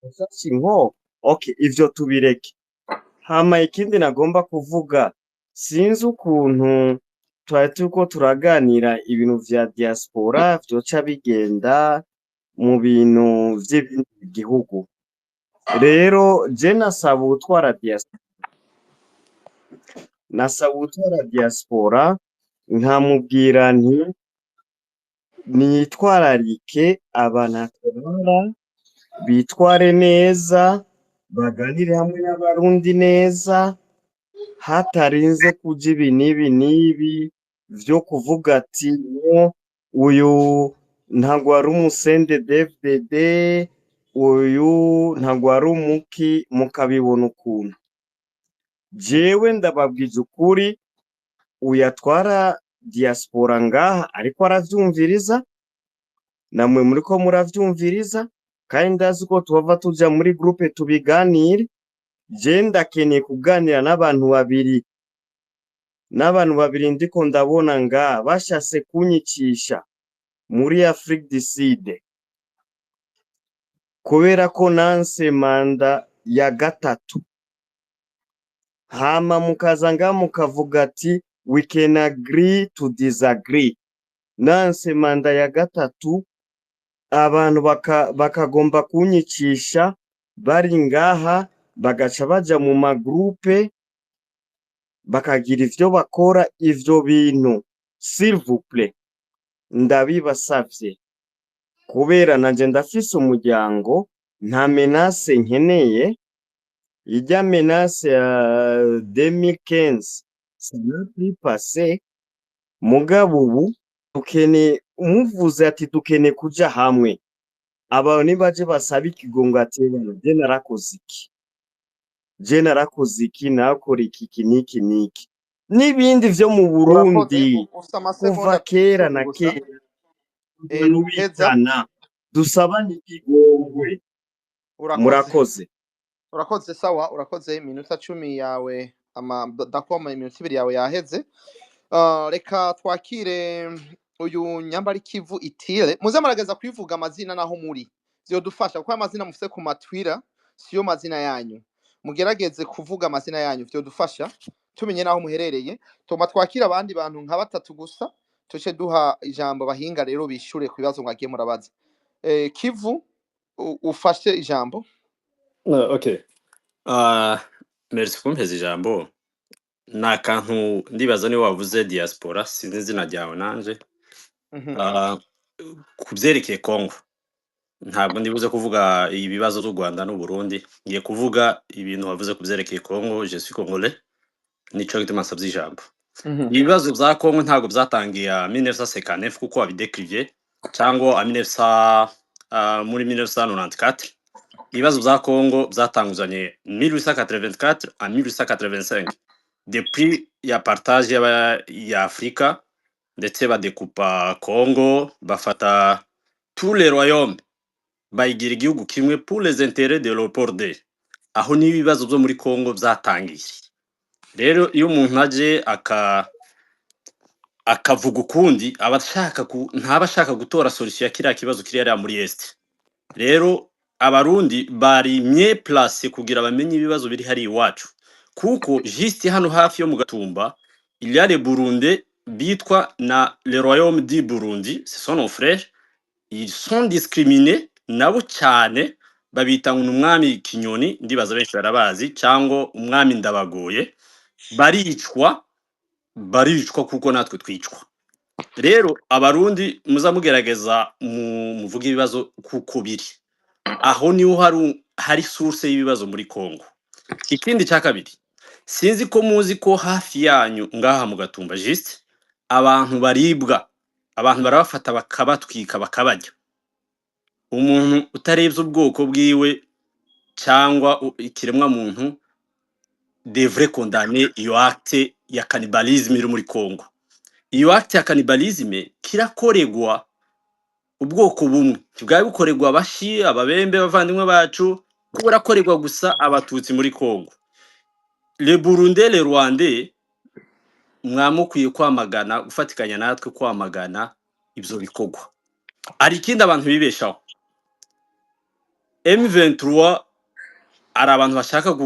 mashasha inko? Okay, ivyo tubireke. Hama ikindi nagomba kuvuga, sinzi ukuntu twari turiko turaganira ibintu vya diaspora vyoca bigenda mu bintu vy'ibindi gihugu. Rero je nasaba uwutwara diaspora, nasaba uwutwara diaspora nkamubwira nti niyitwararike abantu atwara, bitware neza, baganire hamwe n'abarundi neza, hatarinze kuja ibi n'ibi n'ibi vyo kuvuga ati no uyu ntabwo ari umu CNDD-FDD, uyu ntabwo ari umuki, mukabibona ukuntu. Jewe ndababwije ukuri, uyatwara diaspora ngaha ariko aravyumviriza, namwe muriko muravyumviriza, kandi ndazi ko tuhava tuja muri groupe tubiganire. Je ndakeneye kuganira n'abantu babiri, n'abantu babiri ndiko ndabona ngaha bashase kunyicisha muri Afrique du Sud, kubera ko nanse manda ya gatatu. Hama mukaza ngaha mukavuga ati we can agree to disagree. Nanse manda ya gatatu, abantu bakagomba kunyicisha bari ngaha, bagaca baja mu magroupe bakagira ivyo bakora. Ivyo bintu s'il vous plaît ndabibasavye, kubera nanje ndafise umuryango, nta menace nkeneye. Ijya menace ya 2015 ça n'a plus passé, mugabo ubu dukeneye, umuvuze ati dukeneye kuja hamwe, abantu nibaje basaba ikigongo ati bano je narakoze iki, je narakoze iki, nakora iki, iki n'iki n'iki n'ibindi vyo mu Urakoze, Burundi ufise kuva amasegonda kera 10 na gusa. kera abantu Heza. bicana, dusabane ikigongwe. Urakoze. Murakoze. Urakoze, sawa, urakoze. Iminota 10 yawe ama dakoma iminota 2 yawe yaheze. Reka twakire uyu nyambari Kivu itire. Muze murageza kwivuga amazina naho muri, vyodufasha kuko amazina mufise ku matwira siyo mazina yanyu. Mugerageze kuvuga amazina yanyu, vyodufasha Tumenye naho muherereye. Tuma twakira abandi bantu nka batatu gusa, tuce duha ijambo bahinga rero bishure ku bibazo mwagiye murabaza. Kivu, ufashe ijambo. Okay. Merci kumpeza ijambo. Ni akantu ndibaza niwe wavuze diaspora, sinzi izina ryawe nanje. Ku byerekeye Congo, ntabwo ndibuze kuvuga ibibazo by'u Rwanda n'u Burundi. Ngiye kuvuga ibintu wavuze ku byerekeye Congo, je suis congolais. Nico gituma nsabye ijambo. Ibibazo bya Congo ntabwo byatangiye ya 1959 kuko wabidécrivye, cyangwa a 1900, muri 1994. Ibibazo bya Congo byatanguzanye 1884 à 1885, depuis ya partage ya Afrika, ndetse badécoupa Congo, bafata tous les royaumes bayigira igihugu kimwe pour les intérêts de Léopold II. Aho niyo ibibazo byo muri Congo byatangiye. Rero iyo umuntu aje akavuga ukundi, aba ashaka ntaba ashaka gutora solution ya kiriya kibazo kiri hariya muri Est. Rero Abarundi bari mieux placés kugira bamenye ibibazo biri hari iwacu, kuko juste hano hafi yo mu Gatumba il y a les Burundais bitwa na le royaume du Burundi, ce sont nos frères, ils sont discriminés nabo cyane, babita ngo ni umwami Kinyoni, ndibaza benshi barabazi, cyangwa umwami Ndabagoye. Baricwa, baricwa kuko natwe twicwa. Rero Abarundi muza mugerageza muvuge ibibazo kuko biri aho, niho hari source y'ibibazo muri Congo. Ikindi cya kabiri, sinzi ko muzi ko hafi yanyu ngaha mu Gatumba juste abantu baribwa, abantu barabafata bakabatwika bakabarya. Umuntu utarebye ubwoko bwiwe cyangwa ikiremwa muntu devrait condamner iyo acte ya cannibalisme iri muri Congo. Iyo acte ya cannibalisme kirakoregwa ubwoko bumwe, ntibwari bukorerwa Abashi, Ababembe, abavandimwe bacu, ko burakorerwa gusa Abatutsi muri Congo. Le Burundais, le Rwandais, mwamukwiye kwamagana, gufatikanya natwe kwamagana ivyo bikorwa. Hari ikindi abantu bibeshaho, M23, hari abantu bashaka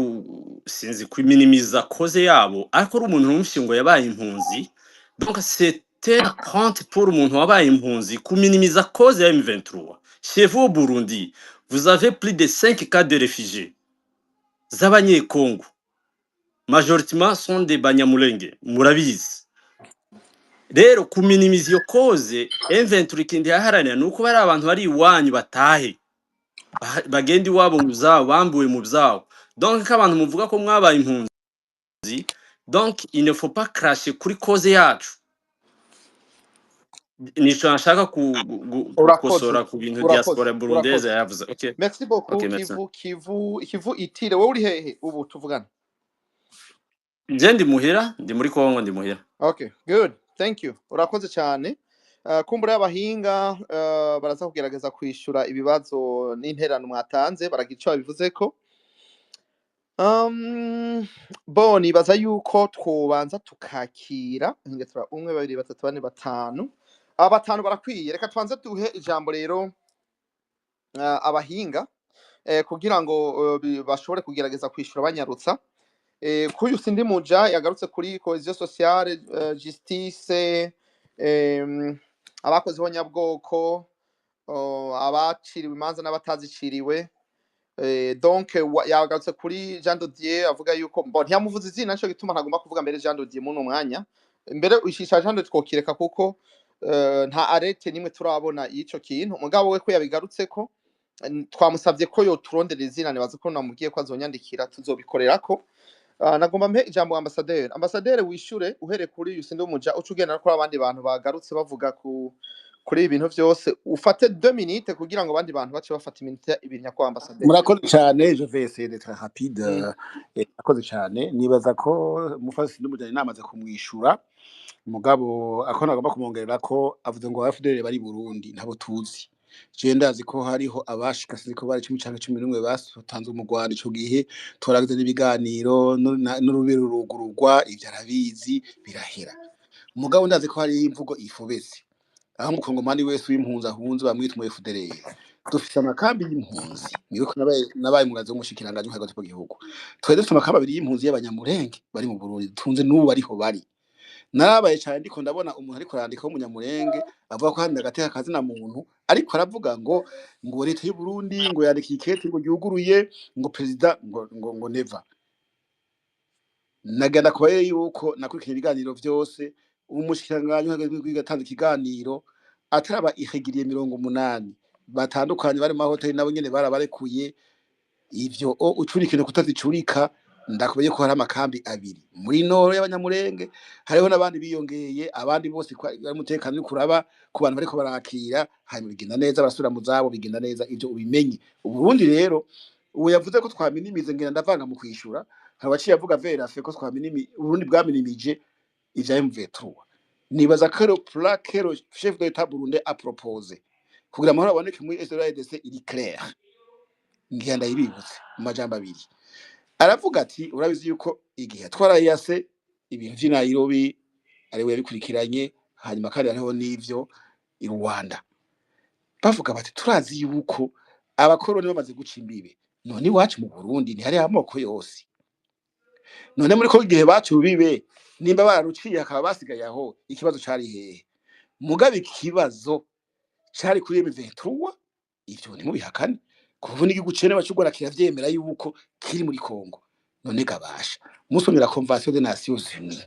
sinzi kuminimiza cause yabo, ariko ari umuntu wumvise ngo yabaye impunzi, donc c'était honte pour umuntu wabaye impunzi kuminimiza cause ya M23. Chez vous au Burundi, vous avez plus de 5 cas de réfugiés z'Abanyekongo, majoritairement sont des Banyamulenge, murabizi. Rero kuminimiza iyo cause M23, ikindi yaharanira ni uko bari abantu bari iwanyu batahe, bagenda iwabo mu byabo, bambuwe mu byabo. Donc nk'abantu muvuga ko mwabaye impunzi, donc il ne faut pas cracher kuri cause yacu. Nico nashaka Urakoze. gukosora ku bintu Urakoze. diaspora burundaise Urakoze. yavuze. Okay. Merci beaucoup. Okay, merci. Kivu, Kivu, Kivu itire, wowe uri hehe ubu tuvugana? Je ndi muhira, ndi muri Congo, ndi muhira. Okay, good, thank you, urakoze cyane. Kumbura y'abahinga baraza kugerageza kwishura ibibazo n'interano mwatanze, baragira ico babivuzeko. Bo nibaza yuko twobanza tukakira hinga tura umwe, babiri, batatu, bane, batanu. Aba batanu barakwiye. Reka tubanze duhe ijambo rero abahinga kugira ngo bashobore kugerageza kwishura banyarutsa. Kuyu sindi muja yagarutse kuri cohésion sociale, justice, abakoze ihonyabwoko, abaciriwe imanza n'abataziciriwe. Donc yagarutse kuri Jean de Dieu, avuga yuko bon ntiyamuvuze izina, nico gituma ntagomba kuvuga mbere Jean de Dieu muno mwanya. Mbere ishisha Jean de twokireka kuko nta arrêté nimwe turabona y'ico kintu. Mugabo we ko yabigarutseko, twamusavye ko yoturondera izina, nibaza ko namubwiye ko azonyandikira, tuzobikorerako. Nagomba mpe ijambo ambassadeur. Ambassadeur, wishure uhere kuri Yusinde Umuja, uca ugenda no kuri abandi bantu bagarutse bavuga kuri ibi bintu vyose. Ufate 2 minutes kugira ngo abandi bantu bace bafata iminota 2, nyakubahwa ambassadeur. Murakoze cyane, je vais essayer d'être rapide. Murakoze cyane. Nibaza ko mufasi n'umujyana namaze kumwishura, mugabo ako nagomba kumwongerera ko avuze ngo FDL bari Burundi ntabo tuzi. Je ndazi ko hariho abashika, sinzi ko bari 10 canke 11 batanzwe mu Rwanda ico gihe, turagize n'ibiganiro n'urubi rurugururwa, ivyo arabizi, birahera. Mugabo ndazi ko hari imvugo ifobetse aho umukongomani wese w'impunzi ahunze bamwita umu FDL. Dufise amakambi y'impunzi. Mwibuke ko nabaye umugazi w'umushikiranganji hagati mu gihugu. Twari dufise amakambi abiri y'impunzi y'abanyamurenge bari mu Burundi, dutunze n'ubu bariho bari. Narabaye cyane ndiko ndabona umuntu ariko arandika w'umunyamurenge avuga ko handi agateka kazina muntu, ariko aravuga ngo leta y'u Burundi ngo yandikiye ikete ngo ryuguruye ngo perezida ngo Neva. Nagenda kubaye yuko nakurikiranye ibiganiro vyose, umushikiranganji yatanze ikiganiro ataraba ihegiriye 80 batandukanye bari mu mahoteli, nabo nyene barabarekuye. Ivyo o ucurika ikintu kutazicurika, ndakubwiye ko hari amakambi abiri muri noro y'abanyamurenge, hariho n'abandi biyongeye, abandi bose ko ari umutekano uri kuraba ku bantu bariko barakira, hanyuma bigenda neza, barasubira mu zabo, bigenda neza, ivyo ubimenye. Uburundi rero ubu yavuze ko twaminimize, ngenda ndavanga mu kwishura, hari waciye avuga verafe ko twaminimi Uburundi bwaminimije ivya M23. Nibaza ko le plan que le chef de l'État burundais a proposé kugira amahoro aboneke muri SRDC iri clair. Ngira ndayibibutse mu majambo abiri. Aravuga ati urabizi yuko igihe twarayase ibintu vy'i Nairobi ari we yabikurikiranye, hanyuma kandi hariho n'ivyo i Rwanda. Bavuga bati turazi yuko abakoroni bamaze guca imbibe, none iwacu mu Burundi ntihari amoko yose. None muri ko igihe bacu bibe nimba bararuciye hakaba basigaye aho, ikibazo cari hehe? Mugabe ikibazo cari kuri M23, ivyo ntimubihakane, kuva n'igihugu cene bacugora kiravyemera yuko kiri muri Congo. None gabasha musomera Convention des Nations Unies,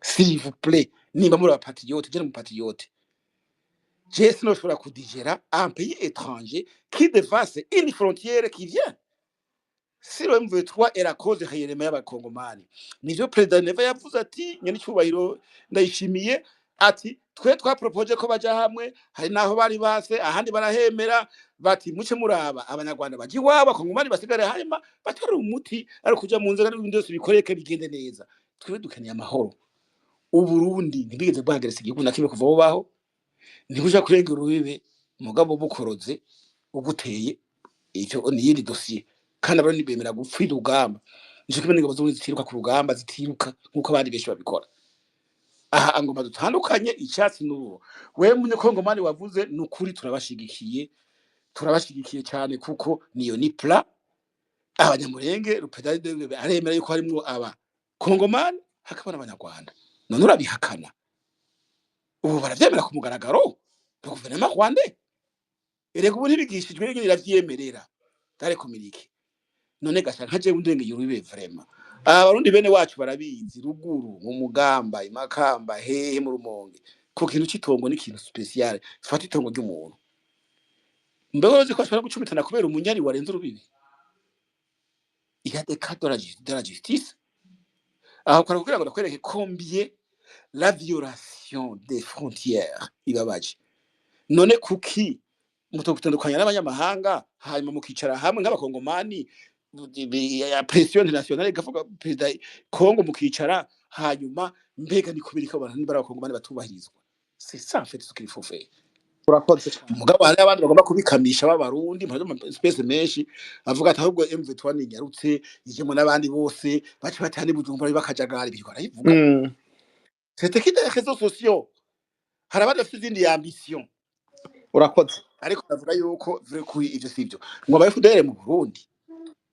s'il vous plaît, nimba muri abapatriote, je mu patriote, je sinoshobora kudigera un pays étranger qui dépasse une frontière qui vient. Si le M23 est la cause réellement y'abakongomani, nivyo Perezida Neva yavuze ati nyenicubahiro ndayishimiye ati twe twapropoje ko baja hamwe, hari naho bari base ahandi barahemera, bati muce muraba abanyarwanda baje iwabo, abakongomani basigare, hanyuma batore umuti ari kuja mu nzira n'ibindi byose bikoreke bigende neza. Twebwe dukeneye amahoro. Uburundi ntibwigeze bwageresa igihugu na kimwe kuva bubaho, ntibuja kurengera urubibe, mugabo bukoroze uguteye icyo ni iyindi dosiye. Kandi abarundi bemera gupfira urugamba, nico kimwe n'ingabo z'Uburundi zitiruka ku rugamba, zitiruka nk'uko abandi benshi babikora. Aha ngoma dutandukanye icyatsi n'ubu. Wewe munyakongomani wavuze ni ukuri, turabashigikiye, turabashigikiye cyane, kuko niyo ni plan. Abanyamurenge rupedade aremera yuko harimwo aba kongomani hakaba n'abanyarwanda, none urabihakana? Ubu baravyemera ku mugaragaro guverinoma rwande. Erega ubu ntibigishijwe nyine iravyemerera dare komirike. None gasha nka jewe ndengeye urubibe vraiment, abarundi bene wacu barabizi, ruguru mu Mugamba, imakamba, hehe mu Rumonge, ko kintu c'itongo ni ikintu spécial. Fata itongo ry'umuntu, mbega uzi ko ashobora gucumitana kubera umunyari warenze urubibe? Il y a des cas de la justice. Aho kora kugira ngo ndakwereke combien la violation des frontières ibabaje. None kuki mutokutandukanya n'abanyamahanga, hanyuma mukicara hamwe nk'abakongomani, ya pression internationale igavuga perezida Kongo, mukicara, hanyuma mbega ni kubera ko abantu niba ari abakongomani batubahirizwa? C'est ça en fait ce qu'il faut faire. Urakoze cyane. Mugabo hari abandi bagomba kubikamisha b'abarundi mu space menshi avuga ati ahubwo M23 ninyarutse ijemo n'abandi bose bace batani Bujumbura bakajagari, ibyo barayivuga. C'était qui des réseaux sociaux, hari abandi bafite izindi ambition. Urakoze. Ariko bavuga yuko vure kuri ivyo sivyo, ngo aba FDL mu Burundi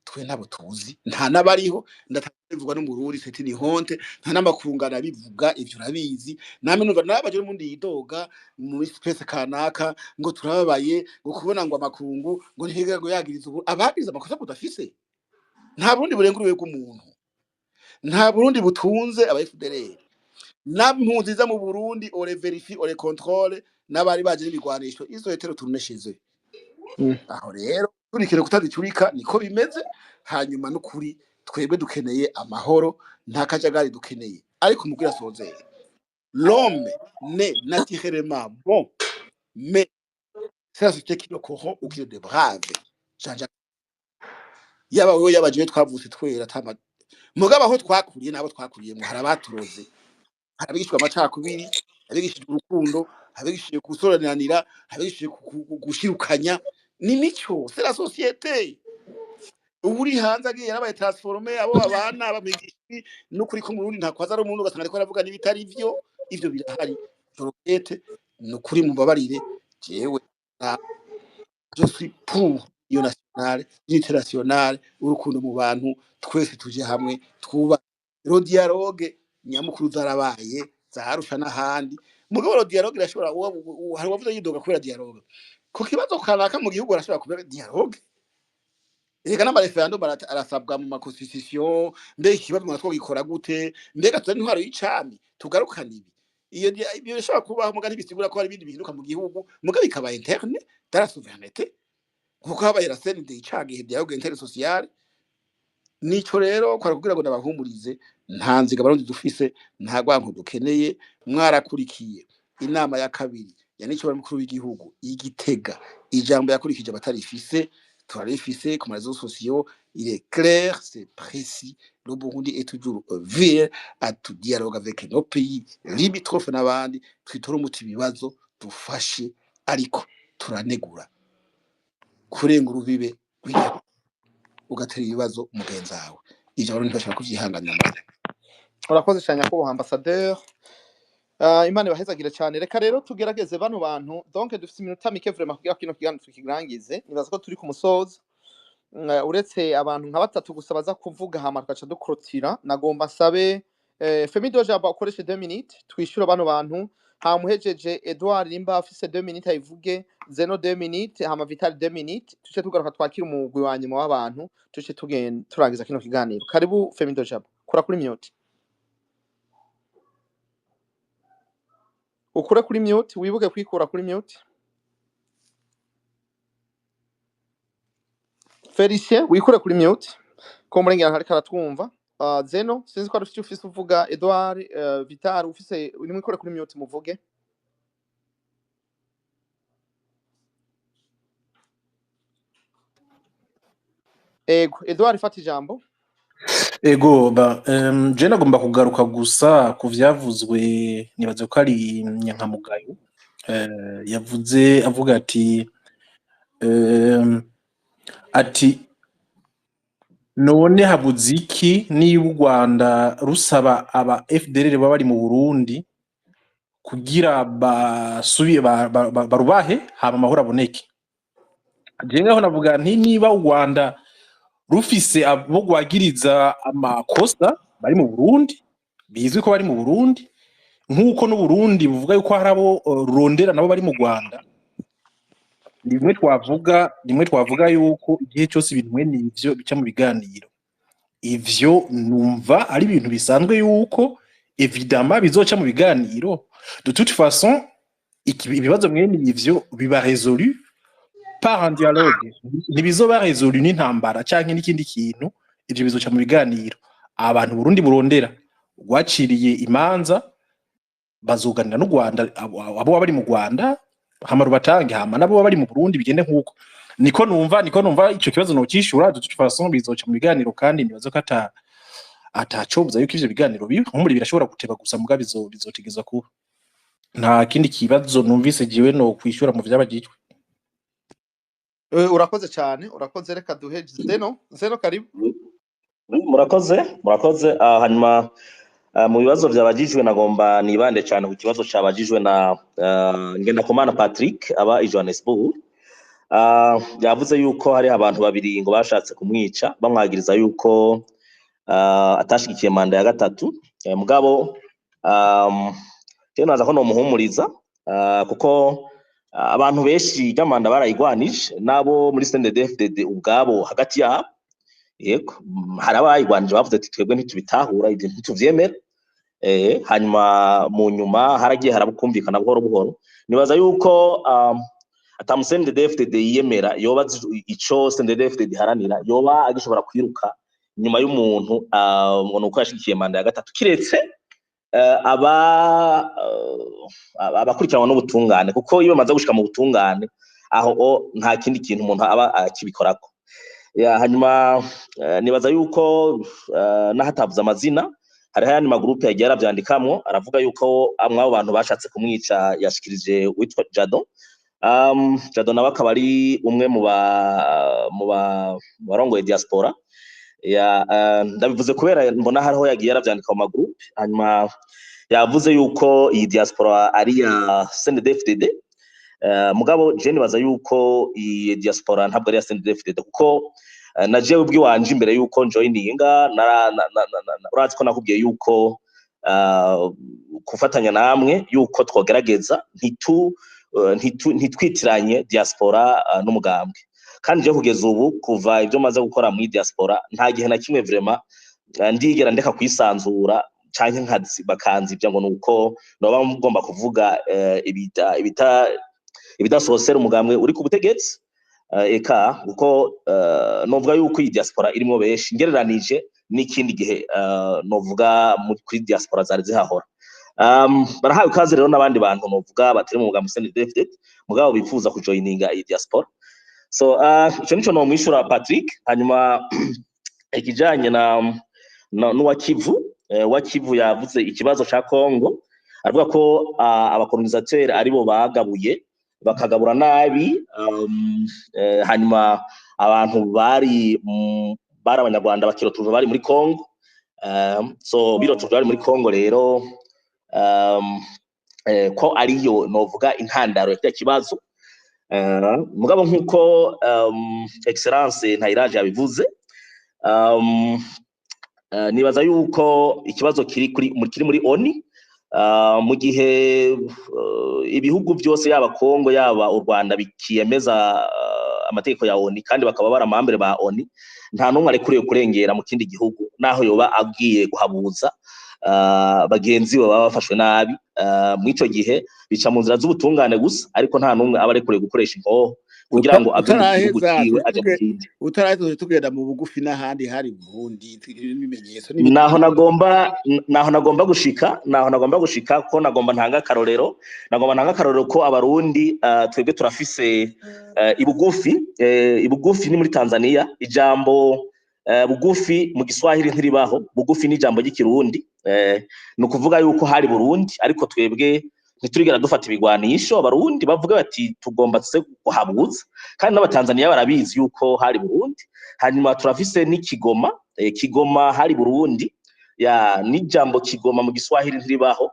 twe nabo tuzi, nta n'abariho ndatabivugwa no mu Burundi, c'est une honte, nta n'amakungana bivuga ivyo urabizi. Namwe numva nabaje n'umundi yidoga muri space kanaka ngo turababaye ngo kubona ngo amakungu ngo ntihiga ngo yagiriza ubu abagiriza amakosa budafise. Nta Burundi burenguriwe bw'umuntu, nta Burundi butunze aba FDL n'impunzi za mu Burundi, on les vérifie, on les contrôle, n'abari baje n'ibigwanisho izo hetero turunesheze. Aho rero turikire kutazicurika niko bimeze. Hanyuma n'ukuri twebwe dukeneye amahoro, nta kajagari dukeneye. Ariko umubwira sozere, l'homme n'est naturellement bon, mais c'est la société qui le corrompt ou qui le déprave. Jean-Jacques, yaba wewe yaba jewe twavutse twera tama, mugabo aho twakuriye nabo twakuriyemo hari abaturoze, hari abigishwa amacakubiri, abigishijwe urukundo, abigishije gusoranira, abigishije gushirukanya. Ni mico, c'est la société. Ubu uri hanze agiye yarabaye transformé, abo babana bamwigisha n'ukuri ko mu Burundi nta kwaza ari umuntu, ugasanga ariko aravuga n'ibitari vyo. Ivyo birahari. Jorokete, ni ukuri mubabarire jewe. Je suis pour iyo nationale, unité nationale, urukundo mu bantu, twese tuje hamwe twuba ro dialogue nyamukuru zarabaye zaharusha n'ahandi. Mugabo ro dialogue irashobora, hari uwavuze yidoga kubera dialogue ku kibazo kanaka mu gihugu, arashobora kubera dialogue. Reka n'ama référendum arasabwa mu ma constitution. Mbega ikibazo mwa twogikora gute? Mbega tuzane intwaro y'icami, tugarukane ibi? Iyo ibyo bishobora kubaho, muga ntibisigura ko hari ibindi bihinduka mu gihugu, muga bikaba interne dans la souveraineté, kuko habaye la CND icagihe dialogue intersocial. Nico rero kwari kugira ngo ndabahumurize, nta nziga Barundi dufise, nta rwanko dukeneye. Mwarakurikiye inama ya kabiri ya nico mukuru w'igihugu igitega, ijambo yakurikije abatarifise turarifise ku réseaux sociaux. Il est clair, c'est précis: le Burundi est toujours ouvert à tout dialogue avec nos pays limitrophes n'abandi, twitore umuti ibibazo dufashe. Ariko turanegura kurenga urubibe rw'igihugu ugatera ibibazo mugenzi wawe. Ivyo Abarundi ntibashobora kuvyihanganira. Urakoze cyane, nyakubahwa ambassadeur. Imana ibahezagire cyane. Reka rero tugerageze bano bantu. Donc dufite iminota mike vraiment kugira kino kiganiro tukirangize. Nibaza ko turi ku musozo. Uretse abantu nka batatu gusa baza kuvuga, hama tugaca dukrotira. Nagomba nsabe Femido Jaba ukoreshe 2 minutes twishyura bano bantu, hama uhejeje Edouard nimba afise 2 minutes ayivuge, Zeno 2 minutes, hama Vital 2 minutes, tuce tugaruka twakira umugwi wa nyuma w'abantu, tuce tugenda turangiza kino kiganiro. Karibu Femido Jaba, kura kuri mute, ukure kuri mute, wibuke kwikura kuri mute. Felicien, wikure kuri mute ko murengera ntariko aratwumva. Zeno, sinzi ko ari ufite ufise uvuga. Edouard, Vital, ufise nimwikure kuri mute muvuge. Ego Edouard, ifata ijambo. Ego ba je nagomba kugaruka gusa ku vyavuzwe, nibaze ko ari Nyankamugayo yavuze avuga ati ati none habuze iki niba u Rwanda rusaba aba FDLR baba bari mu Burundi kugira basubiye barubahe hama amahoro aboneke. Je ngaho navuga nti niba u Rwanda rufise abo rwagiriza amakosa bari mu Burundi, bizwi ko bari mu Burundi, nk'uko n'Uburundi buvuga yuko hari abo rurondera nabo bari mu Rwanda, rimwe twavuga yuko igihe cyose ibintu mwene ivyo bica mu biganiro. Ivyo numva ari ibintu bisanzwe yuko évidemment bizoca mu biganiro. De toute façon, ibibazo mwene ivyo biba résolu par un dialogue, ntibizoba résolu n'intambara canke n'ikindi kintu. Ivyo bizoca mu biganiro. Abantu Burundi burondera rwaciriye imanza bazoganira n'u Rwanda, abo baba bari mu Rwanda, hama rubatange, hama nabo baba bari mu Burundi bigende nk'uko. Niko numva ico kibazo nokishura. De toute façon bizoca mu biganiro, kandi nibaza ko atacobuza yuko ivyo biganiro biba. Nkumbure birashobora guteba gusa, muga bizotegezwa kuba. Nta kindi kibazo numvise jiwe no kwishura mu vyabagijwe. Urakoze cyane, urakoze. Reka duhe Zeno. Zeno, karibu. Murakoze, murakoze. Hanyuma mu bibazo vyabajijwe nagomba nibande cyane ku kibazo cabajijwe na Ngendakumana Patrick aba i Johannesburg. Yavuze yuko hari abantu babiri ngo bashatse kumwica bamwagiriza yuko atashigikiye manda ya gatatu. Mugabo je naza ko nomuhumuriza, kuko abantu benshi irya manda barayigwanije, nabo muri CNDD-FDD ubwabo hagati yabo. Yego, hari abayigwanije bavuze ati twebwe ntitubitahura ibyo, ntituvyemera. Hanyuma mu nyuma haragiye harabukumvikana buhoro buhoro. Nibaza yuko ata mu CNDD-FDD yiyemera yoba azi ico CNDD-FDD iharanira yoba agishobora kwiruka nyuma y'umuntu ngo nuko yashigikiye manda ya gatatu, kiretse aba abakurikiranwa n'ubutungane, kuko iyo bamaze gushika mu butungane aho nta kindi kintu umuntu aba akibikorako. Ya, hanyuma nibaza yuko n'ahatavuze amazina hariho ayandi magurupe yagiye aravyandikamwo aravuga yuko amwe abo bantu bashatse kumwica yashikirije witwa Jado. Jado nawe akaba ari umwe mu barongoye diaspora. Ya, ndabivuze kubera mbona hariho yagiye aravyandika mu magurupe. Hanyuma yavuze yuko iyi diaspora ari ya CNDD-FDD. Mugabo je nibaza yuko iyi diaspora ntabwo ari iya CNDD-FDD, kuko na jewe ubwiwanje imbere yuko njoininga urazi ko nakubwiye yuko kufatanya namwe yuko twogerageza ntitwitiranye diaspora n'umugambwe. Kandi je kugeza ubu, kuva ibyo maze gukora muri diaspora, nta gihe na kimwe vraiment ndigera ndeka kwisanzura canke nkazi bakanzibya ngo nuko noba ngomba kuvuga ibita ibita ibidasosera umugambwe uri ku butegetsi. Eka kuko novuga yuko iyi diaspora irimo benshi ngereranije n'ikindi gihe, novuga kuri diaspora zari zihahora. Barahawe ikaze rero n'abandi bantu novuga batari mu mugambwe CNDD-FDD mugabo bifuza kujoininga iyi diaspora. So ico nico nomwishura Patrick. Hanyuma ikijanye na n'uwa Kivu, wa Kivu yavuze ikibazo ca Congo, aravuga ko abacolonisateur aribo bagabuye, bakagabura nabi, hanyuma abantu bari abanyarwanda bakirotuva bari muri Congo. So birotuva bari muri Congo rero, ko ariyo novuga intandaro ya kiriya kibazo. Mugabo nkuko Excellence Ntayiraje yabivuze, nibaza yuko ikibazo kiri muri ONU, mu gihe ibihugu byose, yaba Congo yaba u Rwanda, bikiyemeza amategeko ya ONU kandi bakaba bari amambere ba ONU, nta n'umwe arekuriwe kurengera mu kindi gihugu naho yoba agiye guhabuza bagenzi be baba bafashwe nabi. Mw'ico gihe bica mu nzira z'ubutungane gusa, ariko nta n'umwe aba arekuriwe gukoresha inkoho kugira ngo ave mu gihugu Utaraheza ciwe aje mu kindi. Utaraheza, tugenda mu bugufi n'ahandi hari Burundi n'ibimenyetso n'ibindi. Naho nagomba gushika ko nagomba ntanga akarorero ko abarundi, twebwe turafise ibugufi. Ibugufi ni muri Tanzania. Ijambo bugufi mu Giswahili ntiribaho. Bugufi ni ijambo ry'ikirundi, ni ukuvuga yuko hari Burundi, ariko twebwe ntiturigera dufata ibigwanisho. Abarundi bavuga bati tugomba tuze kuhabuza, kandi n'abatanzaniya barabizi yuko hari Burundi. Hanyuma turafise n'Ikigoma, Kigoma hari Burundi ya n'ijambo Kigoma mu Giswahili ntiribaho.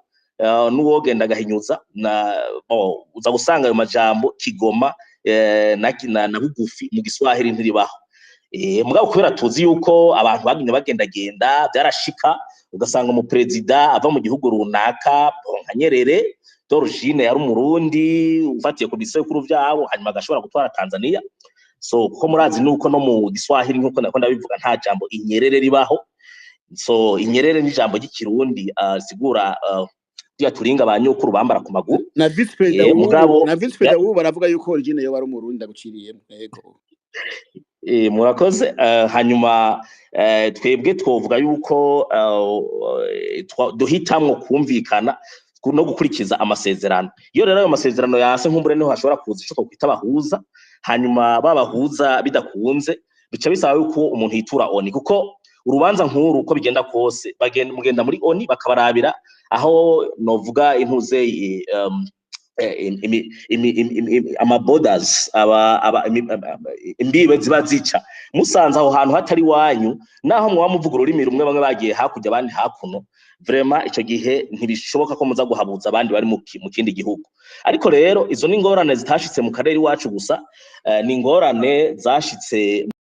N'uwogenda agahinyuza na bo uza gusanga ayo majambo Kigoma na bugufi mu Giswahili ntiribaho. Mugabo kubera tuzi yuko abantu bagumye bagendagenda, byarashika ugasanga umuperezida ava mu gihugu runaka, bon, nka Nyerere d'origine yari umurundi ufatiye ku bisekuru vyabo, hanyuma agashobora gutwara Tanzania. So kuko murazi nuko no mu Giswahili, nkuko nako ndabivuga, nta jambo inyerere ribaho. So inyerere ni ijambo ry'ikirundi sigura tuya turinga ba nyokuru bambara ku maguru. Na vice perezida w'ubu Mugabo na vice perezida w'ubu baravuga yuko origine yo bari umurundi, ndaguciriyemo, yego. Murakoze. Hanyuma twebwe twovuga yuko duhitamwo kumvikana no gukurikiza amasezerano. Iyo rero ayo masezerano yase, nkumbure niho hashobora kuza ico twokwita abahuza. Hanyuma babahuza bidakunze, bica bisaba yuko umuntu yitura ONU, kuko urubanza nk'uru uko bigenda kose bagenda mugenda muri ONU bakabarabira aho novuga intuze ama borders aba imbibe ziba zica. Musanze aho hantu hatari wanyu, naho muba muvuga ururimi rumwe, bamwe bagiye hakurya abandi hakuno, vraiment ico gihe ntibishoboka ko muza guhabuza abandi bari mu kindi gihugu. Ariko rero izo ni ingorane zitashitse mu karere iwacu gusa, ni ingorane zashitse.